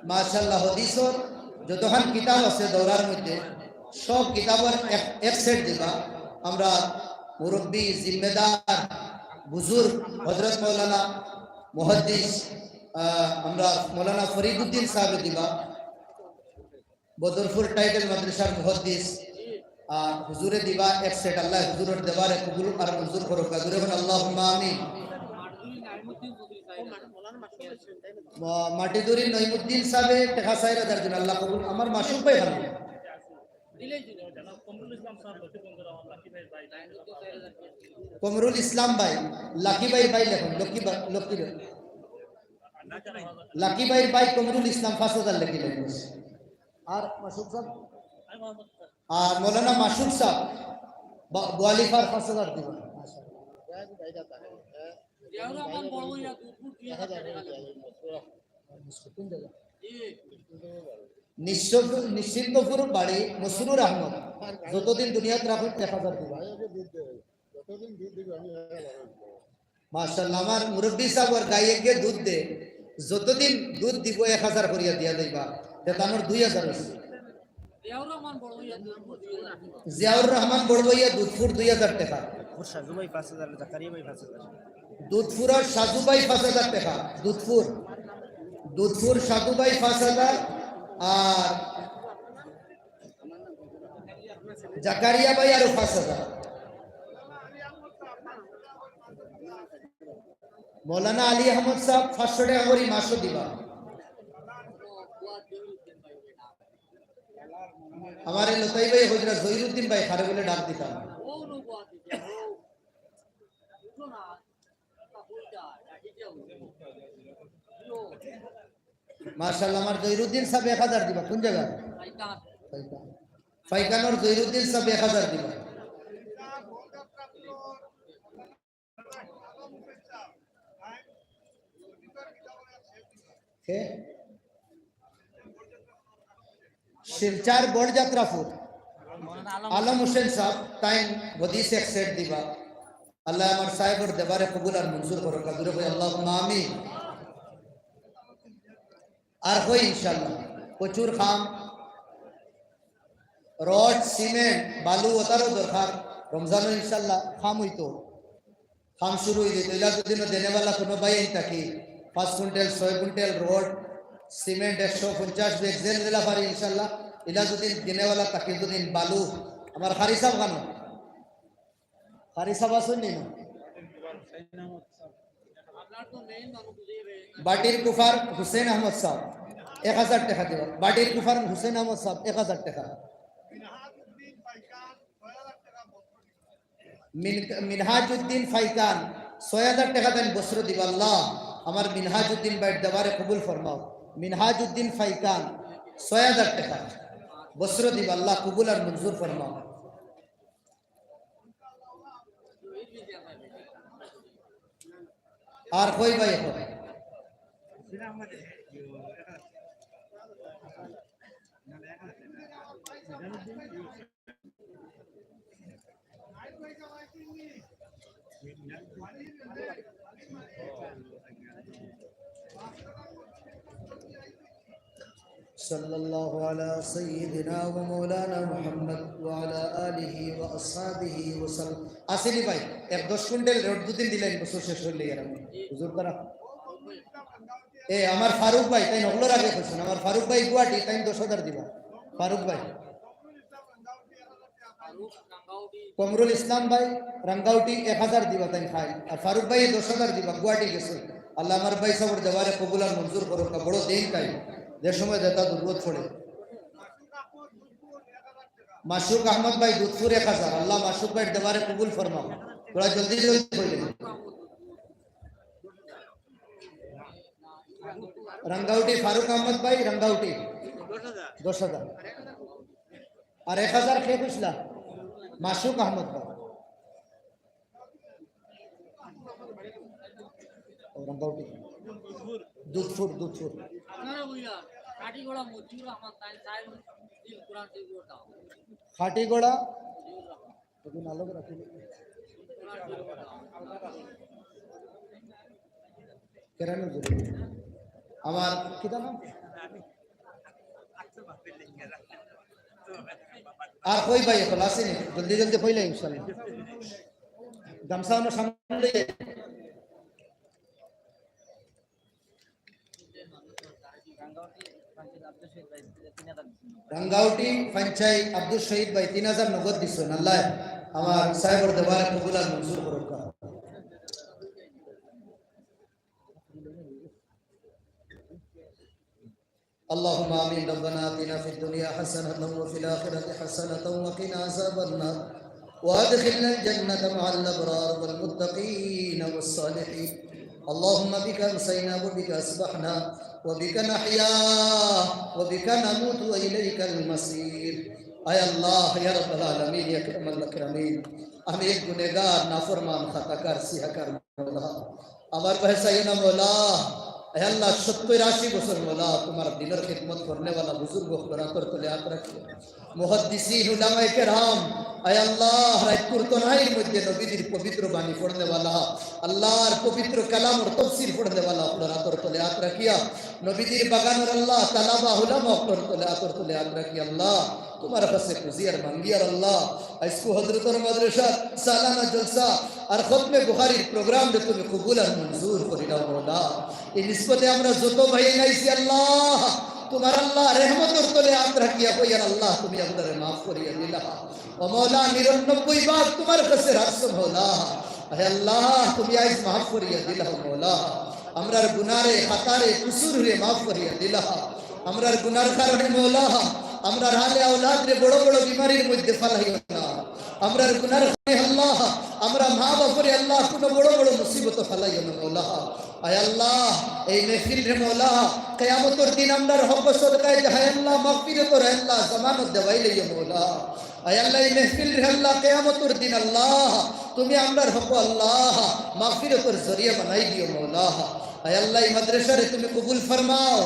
মাশাআল্লাহ, হাদিসর যতখান কিতাব আছে দৌরার মধ্যে, সব কিতাবর এক, এক সেট দিবা। আমরা মুরব্বী, জিম্মেদার, বুজুর্গ হযরত মাওলানা মুহাদ্দিস, আহ, আমরা মাওলানা ফরিদুদ্দিন সাহেব দিবা। বদরপুর টাইটেল মাদ্রাসার মুহাদ্দিস, আর হুজুরে দিবা এক সেট। আল্লাহ হুজুরর দেওয়ারে কবুল আর মঞ্জুর করুক। জোরে কইন আল্লাহুম্মা আমিন। মা-, মাটিদুরি নইমুদ্দিন সাহেবে টেকা চাইরা দেওয়ার জন্য আল্লাহ কবুল। আমার মাসুক ভাই ভালো। কমরুল ইসলাম ভাই, লাকি ভাইর ভাই লেখুন, লক্ষ্মী ভাই, লক্ষ্মী ভাই। লাকি ভাইর ভাই কমরুল ইসলাম পাঁচ হাজার লেখি লেখুন। আর মাসুক সাহেব? আর মৌলানা মাসুদ সাহেব, বা-, বোয়ালিফার পাঁচ হাজার দিবা। জিয়াউর রহমান বড় ভাইয়া দুধ ফুট দুই হাজার টাকা লেখা। কোন জায়গা? নিশ্চিন্ত-, নিশ্চিন্তপুর বাড়ি মসরুর আহমদ। যতদিন দুনিয়াত রাখুক এক হাজার দিবা। মাশাআল্লাহ, আমার মুরব্বী সাহেবর গায়ে গিয়ে দুধ দে, যতদিন দুধ দিব এক হাজার করিয়া দিয়া দিবা, তে তানোর দুই হাজার হইছে। জিয়াউর রহমান বড় ভাইয়া দুধ ফুট দুই হাজার টাকা। সাজু ভাই পাঁচ হাজার, জাকারিয়া ভাই পাঁচ হাজার। দুধপুরর সাজু ভাই পাঁচ হাজার টেকা। দুধপুর, দুধপুর সাজু ভাই পাঁচ হাজার, আর জাকারিয়া ভাই আরো পাঁচ হাজার। মৌলানা আলী আহমদ সাব পাঁচশো টেকা করি মাসও দিবা। আমার এই লতাই ভাই হজরা জহিরুদ্দিন ভাই খারে বলে ডাক দিতাম। মাশাআল্লাহ, আমার জহিরুদ্দিন সাব এক হাজার দিবা। কোন জায়গা? ফাইকান। ফাইকানর জহিরুদ্দিন সাব এক হাজার দিবা। কে? শিলচর বড়যাত্রাপুর আলম হোসেন সাব, তাইন হদিস এক সেট দিবা। আল্লাহ আমার সাহেবর দেবারে কবুল আর মঞ্জুর করো। কাদুরে কই আল্লাহুম্মা আমিন। আর কই ইনশাআল্লাহ, প্রচুর কাম, রড, সিমেন্ট, বালু, ওটারও দরকার। রমজানও ইনশাআল্লাহ কাম অইতো, কাম শুরু অই যাইতো। ইলা যদি দেনেওয়ালা কোনো ভাই আইন থাকি, পাঁচ কুইন্টাল, ছয় কুইন্টাল রড, সিমেন্ট একশো পঞ্চাশ ব্যাগ, যে যেলা পারি ইনশাআল্লাহ। ইলা যদি দেনেওয়ালা থাকি, যদি বালু, আমার কারি সাব কানো, কারি সাব আছইন নি? বাটির কুফার হুসেন আহমদ সাব এক হাজার টেকা দিবা। বাটির কুফার হুসেন আহমদ সাব এক হাজার টেকা। মিন-, মিনহাজউদ্দিন ফাইকান ছয় হাজার টেকা দেন বস্ত্র দিবা। আল্লাহ, আমার মিনহাজউদ্দিন ভাইর দেবারে কবুল ফরমাও। মিনহাজউদ্দিন ফাইকান ছয় হাজার টেকা বস্ত্র দিবা। আল্লাহ, কবুল আর মঞ্জুর ফরমাও। আর কই ভাই এখন? সাল্লাল্লাহু আলা সাইয়্যিদিনা ওয়া মাওলানা মুহাম্মদ ওয়া আলা আলিহি ওয়া আসহাবিহি ওয়া সাল্লাম। আসেনি ভাই, এক দশ কুইন্টাল রড দুদিন দিলেন, বছর শেষ করলে আর আমি হুজুর করা। এ, আমার ফারুক ভাই, তাইন হকলর আগে কইছইন, আমার ফারুক ভাই গুয়াহাটি, তাইন দশ হাজার দিবা। ফারুক ভাই। কমরুল ইসলাম ভাই রাঙ্গাউটি এক হাজার দিবা, তাইন খাই। আর ফারুক ভাই দশ হাজার দিবা, গুয়াহাটি গেছে। আল্লাহ আমার ভাই সাবর দেবারে কবুল আর মঞ্জুর করুক, বড় দিন তাই, যে সময় যেটা জরুরত পড়ে। মাসুক আহমদ ভাই দুধপুর এক হাজার, আল্লাহ মাসুক ভাইর দেবারে কবুল ফরমাও। তোরা জলদি জলদি কইলে। রাঙ্গাউটি ফারুক আহমদ ভাই, রাঙ্গাউটি দশ হাজার। আর এক হাজার কে কইছলা? মাসুক আহমদ ভাই। ও, রাঙ্গাউটি। দুধপুর, দুধপুর। খাটিগড়া। এখন আলোক রাখি। কেরানি হুজুর। আমার কিতা নাম? আর কই ভাই, এখন আসেনি, জলদি জলদি কইলে ইনশাআল্লাহ। গামছা আমার সামনে লইয়া। রাঙ্গাউটি পঞ্চায়েত আব্দুল শহীদ ভাই তিন হাজার নগদ দিছইন। আল্লাহ আমার সাহেবর দেবারে কবুল আর মঞ্জুর করুক। اللهم آمين. ربنا آتنا في الدنيا حسنة وفي الآخرة حسنة وقنا عذاب النار. وأدخلنا الجنة مع الأبرار والمتقين والصالحين. اللهم بك أمسينا وبك أصبحنا وبك نحيا وبك نموت وإليك المصير. আয় আল্লাহ, ইয়া রাব্বাল আলামিন, ইয়া আকরামাল আকরামিন, আমি এক গুনেগার, নাফরমান, খাতাকার, সিহাকার মওলা। আমার পাশে চাইও না মওলা, আয় আল্লাহ, সত্তর আশি বছর মৌলা তুমার দিনর খিদমত করনেওয়ালা বুজুর্গ অকলর আতর তলে আত রাখিও। মুহাদ্দিসিন, উলামায়ে কেরাম, আয় আল্লাহ, রাইতকুর তনহাইর মধ্যে নবীজির পবিত্র বাণী পড়নেওয়ালা, আল্লাহর পবিত্র কালামর তফসির পড়নেওয়ালা অকলর আতর তলে আত রাখিয়া, নবীজির বাগানর আল্লাহ তালাবা উলামা অকলর তলে আতর তলে আত রাখি আল্লাহ, তুমার কাছে খুজিয়ার মাঙ্গিয়ার আল্লাহ, আইজকু হজরতর মাদ্রাসার সালানা জলসা আর খতমে বুখারীর প্রোগ্রামরে তুমি কবুল আর মঞ্জুর করিলাও মৌলা। এই নিসবতে আমরা যত ভাইয়াইন আইছি আল্লাহ, তুমার আল্লাহ রহমতর তলে আত রাখিয়া কইয়ার আল্লাহ, তুমি আমরারে মাফ করিয়া দিলাও। ও মৌলা, নিরানব্বই বার তুমার কাছে রাখছো মৌলা। আয় আল্লাহ, তুমি আইজ মাফ করিয়া দিলাও মৌলা। আমরার গুনারে, খাতারে, কুসুররে মাফ করিয়া দিলাও। আমরার গুনার কারণে মৌলা, আমরার আলে আওলাদরে বড় বড় বিমারির মধ্যে ফালাইও না। আমরার গুনার কারণে আল্লাহ, আমরার মা বাপরে আল্লাহ কুনু বড় বড় মুসিবতো ফালাইও না মৌলা। আয় আল্লাহ, এই মেহফিলরে মৌলা, কিয়ামতর দিন আমরার হক সদকায় যে আয় আল্লাহ, মাগফিরতর আয় আল্লাহ, জামানত দেওয়াই লইও মৌলা। আয় আল্লাহ, এই মেহফিলরে আল্লাহ, কিয়ামতর দিন আল্লাহ, তুমি আমরার হক আল্লাহ, মাগফিরতর জরিয়া বানাই দিও মৌলা। আয় আল্লাহ, এই মাদ্রাসারে তুমি কবুল ফরমাও।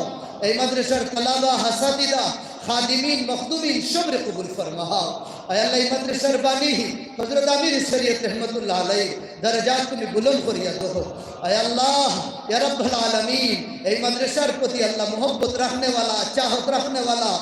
এই মাদ্রাসার তালাবা, হাসাতিদা, খাদিমিন, মখদুমিন সবরে কবুল ফরমাও। আয় আল্লাহ, এই মাদ্রাসার বানী হজরত আমির শরীয়ত রহমতুল্লাহ আলাইহির দরজাত তুমি বুলন্দ করিয়া দেও। আয় আল্লাহ, ইয়া রাব্বাল আলামিন, এই মাদ্রাসার প্রতি আল্লাহ মহব্বত রাখনেওয়ালা, চাহত রাখনেওয়ালা,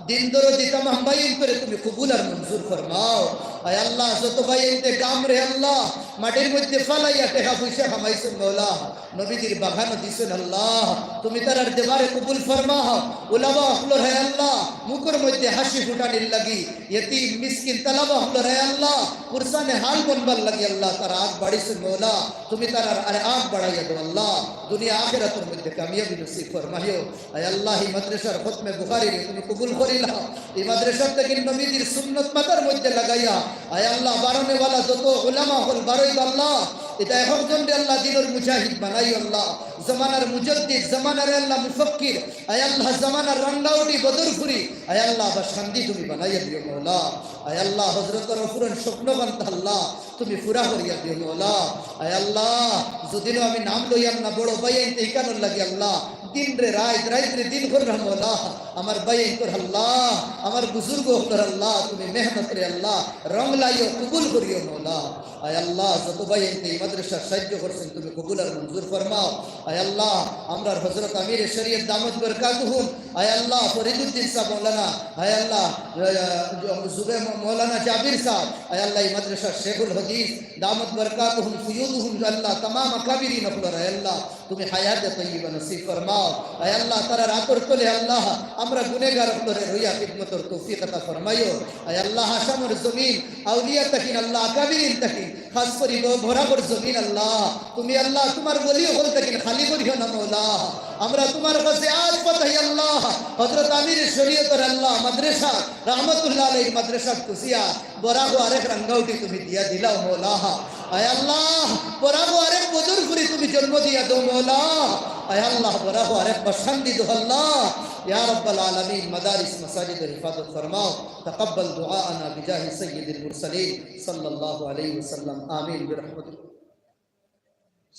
দিন দরদি তামাম ভাইয়াইনতরে তুমি কবুল আর মঞ্জুর ফরমাও। আয় আল্লাহ, যত ভাইয়াইনতে গামরে আল্লাহ মাটির মধ্যে ফালাইয়া টেকা পয়সা কামাইছইন মৌলা, নবীজির বাগানো দিছইন আল্লাহ, তুমি তারার দেওয়ারে কবুল ফরমাও। উলামা অকলর আয় আল্লাহ মুখর মধ্যে হাসি ফুটানির লাগি, এতিম মিসকিন তালাবা অকলর আয় আল্লাহ পুরসানে হাল বনবার লাগি আল্লাহ তারা আগ বাড়িছইন মৌলা, তুমি তারার আরে আগ বাড়াইয়া দেও আল্লাহ, দুনিয়া আখিরাতর মধ্যে কামিয়াবি নসিব ফরমাইও। আয় আল্লাহ, এই মাদ্রাসার খতমে বুখারীরে তুমি কবুল করিলাও। এই মাদ্রাসার থাকি নবীজির সুন্নত মাথার মধ্যে লাগাইয়া, আয় আল্লাহ, বারনেওয়ালা যত উলামা অকল বারইবা আল্লাহ, ইতা এক একজনরে আল্লাহ দিনর মুজাহিদ বানাইও আল্লাহ, জমানার মুজাদ্দিদ, জমানার আল্লাহ মুফাক্কির, আয় আল্লাহ, জমানার রাঙ্গাউটি বদরপুরি, আয় আল্লাহ, বাসকান্দি তুমি বানাইয়া দিও মৌলা। আয় আল্লাহ, হজরতর অফুরন স্বপ্নখান আল্লাহ, তুমি পুরা করিয়া দিও মৌলা। আয় আল্লাহ, যদিও আমি নাম লইয়ার না, বড় ভাইয়াইনতে ইখানর লাগি আল্লাহ, দিনরে রাইত, রাইতরে দিন কররা মৌলা। আমার ভাইয়াইনতর আল্লাহ, আমার বুজুর্গ অকলর আল্লাহ, তুমি মেহনতরে আল্লাহ রং লাইও, কবুল করিও মৌলা। আয় আল্লাহ, যত ভাইয়াইনতে এই মাদ্রাসার সাহায্য করছইন, তুমি কবুল আর মঞ্জুর ফরমাও। আয় আল্লাহ, আমরার হজরত আমিরে শরীয়ত দামাত বরকাতুহুম, আয় আল্লাহ, ফরিদুদ্দিন সাব মৌলানা, আয় আল্লাহ, আহ, জুবে মৌলানা জাবির সাব, আয় আল্লাহ, এই মাদ্রাসার শেখুল হাদিস, দামাত বরকাতুহুম, ফুয়ুদুহুম, আল্লাহ, তামাম আকাবিরিন অকলর, আয় আল্লাহ, তুমি হায়াতে তৈয়বা নসিব ফরমাও। আয় আল্লাহ, তারার আতর তলে আল্লাহ, আমরা গুনেগার অকলরে রইয়া খিদমতর তৌফিক আতা ফরমাইও। আয় আল্লাহ, আসামর জমিন, আউলিয়া থাকি আল্লাহ, আকাবিরিন থাকি, খাস করি ব-, বরাকর জমিন আল্লাহ, তুমি আল্লাহ, তুমার ওলি অকল থাকি খালি করিও না মৌলা। আমরা তুমার কাছে আজ পাতাই আল্লাহ, হজরত আমির শরীয়তর আল্লাহ, মাদ্রাসা, রহমতুল্লাহ আলাইহির মাদ্রাসা খুশিয়া, বরাকো আরেক রাঙ্গাউটি তুমি দিয়া দিলাও মৌলা। আয় আল্লাহ, বরাকো আরেক বদরপুরি তুমি জন্ম দিয়া দেও মৌলা। আয় আল্লাহ, বরাকো আরেক বাসকান্দি দেও আল্লাহ। ইয়া রাব্বাল আলামিন, মাদারিস মাসাজিদর হিফাজত ফরমাও। তাকাব্বাল দুআআনা বিজাহি সাইয়্যিদিল মুরসালিন সাল্লাল্লাহু আলাইহি ওয়াসাল্লাম। আমিন বিরহমাতিক।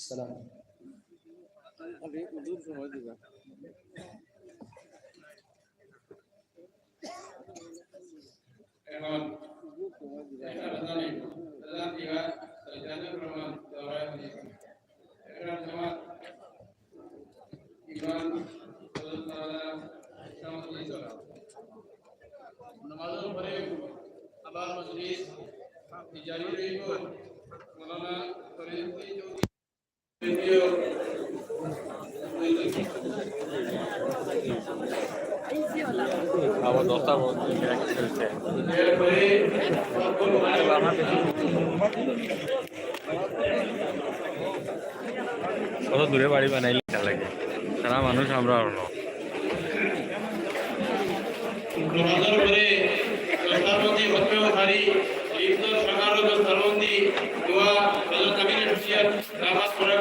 সালাম। এখন এখানে জানি, জানি দিবা, জানি প্রমাণ, দোয়া দিবা। এখানে জমা ইমান, আল্লাহ তাআলা, ইসলাম, নামাজর পরে আবার মজলিস জারি রইব। মৌলানা ফরিদুদ্দিন চৌধুরী কত দূরে বাড়ি বানাইলে লাগে, সারা মানুষ আমরা হলো। নামাজর পরে প্রধানমন্ত্রী হতমে বুখারী, লিপ্ত সমারোহ প্রধানমন্ত্রী দোয়া, হযরত আমির হুসেন, নামাজ পড়া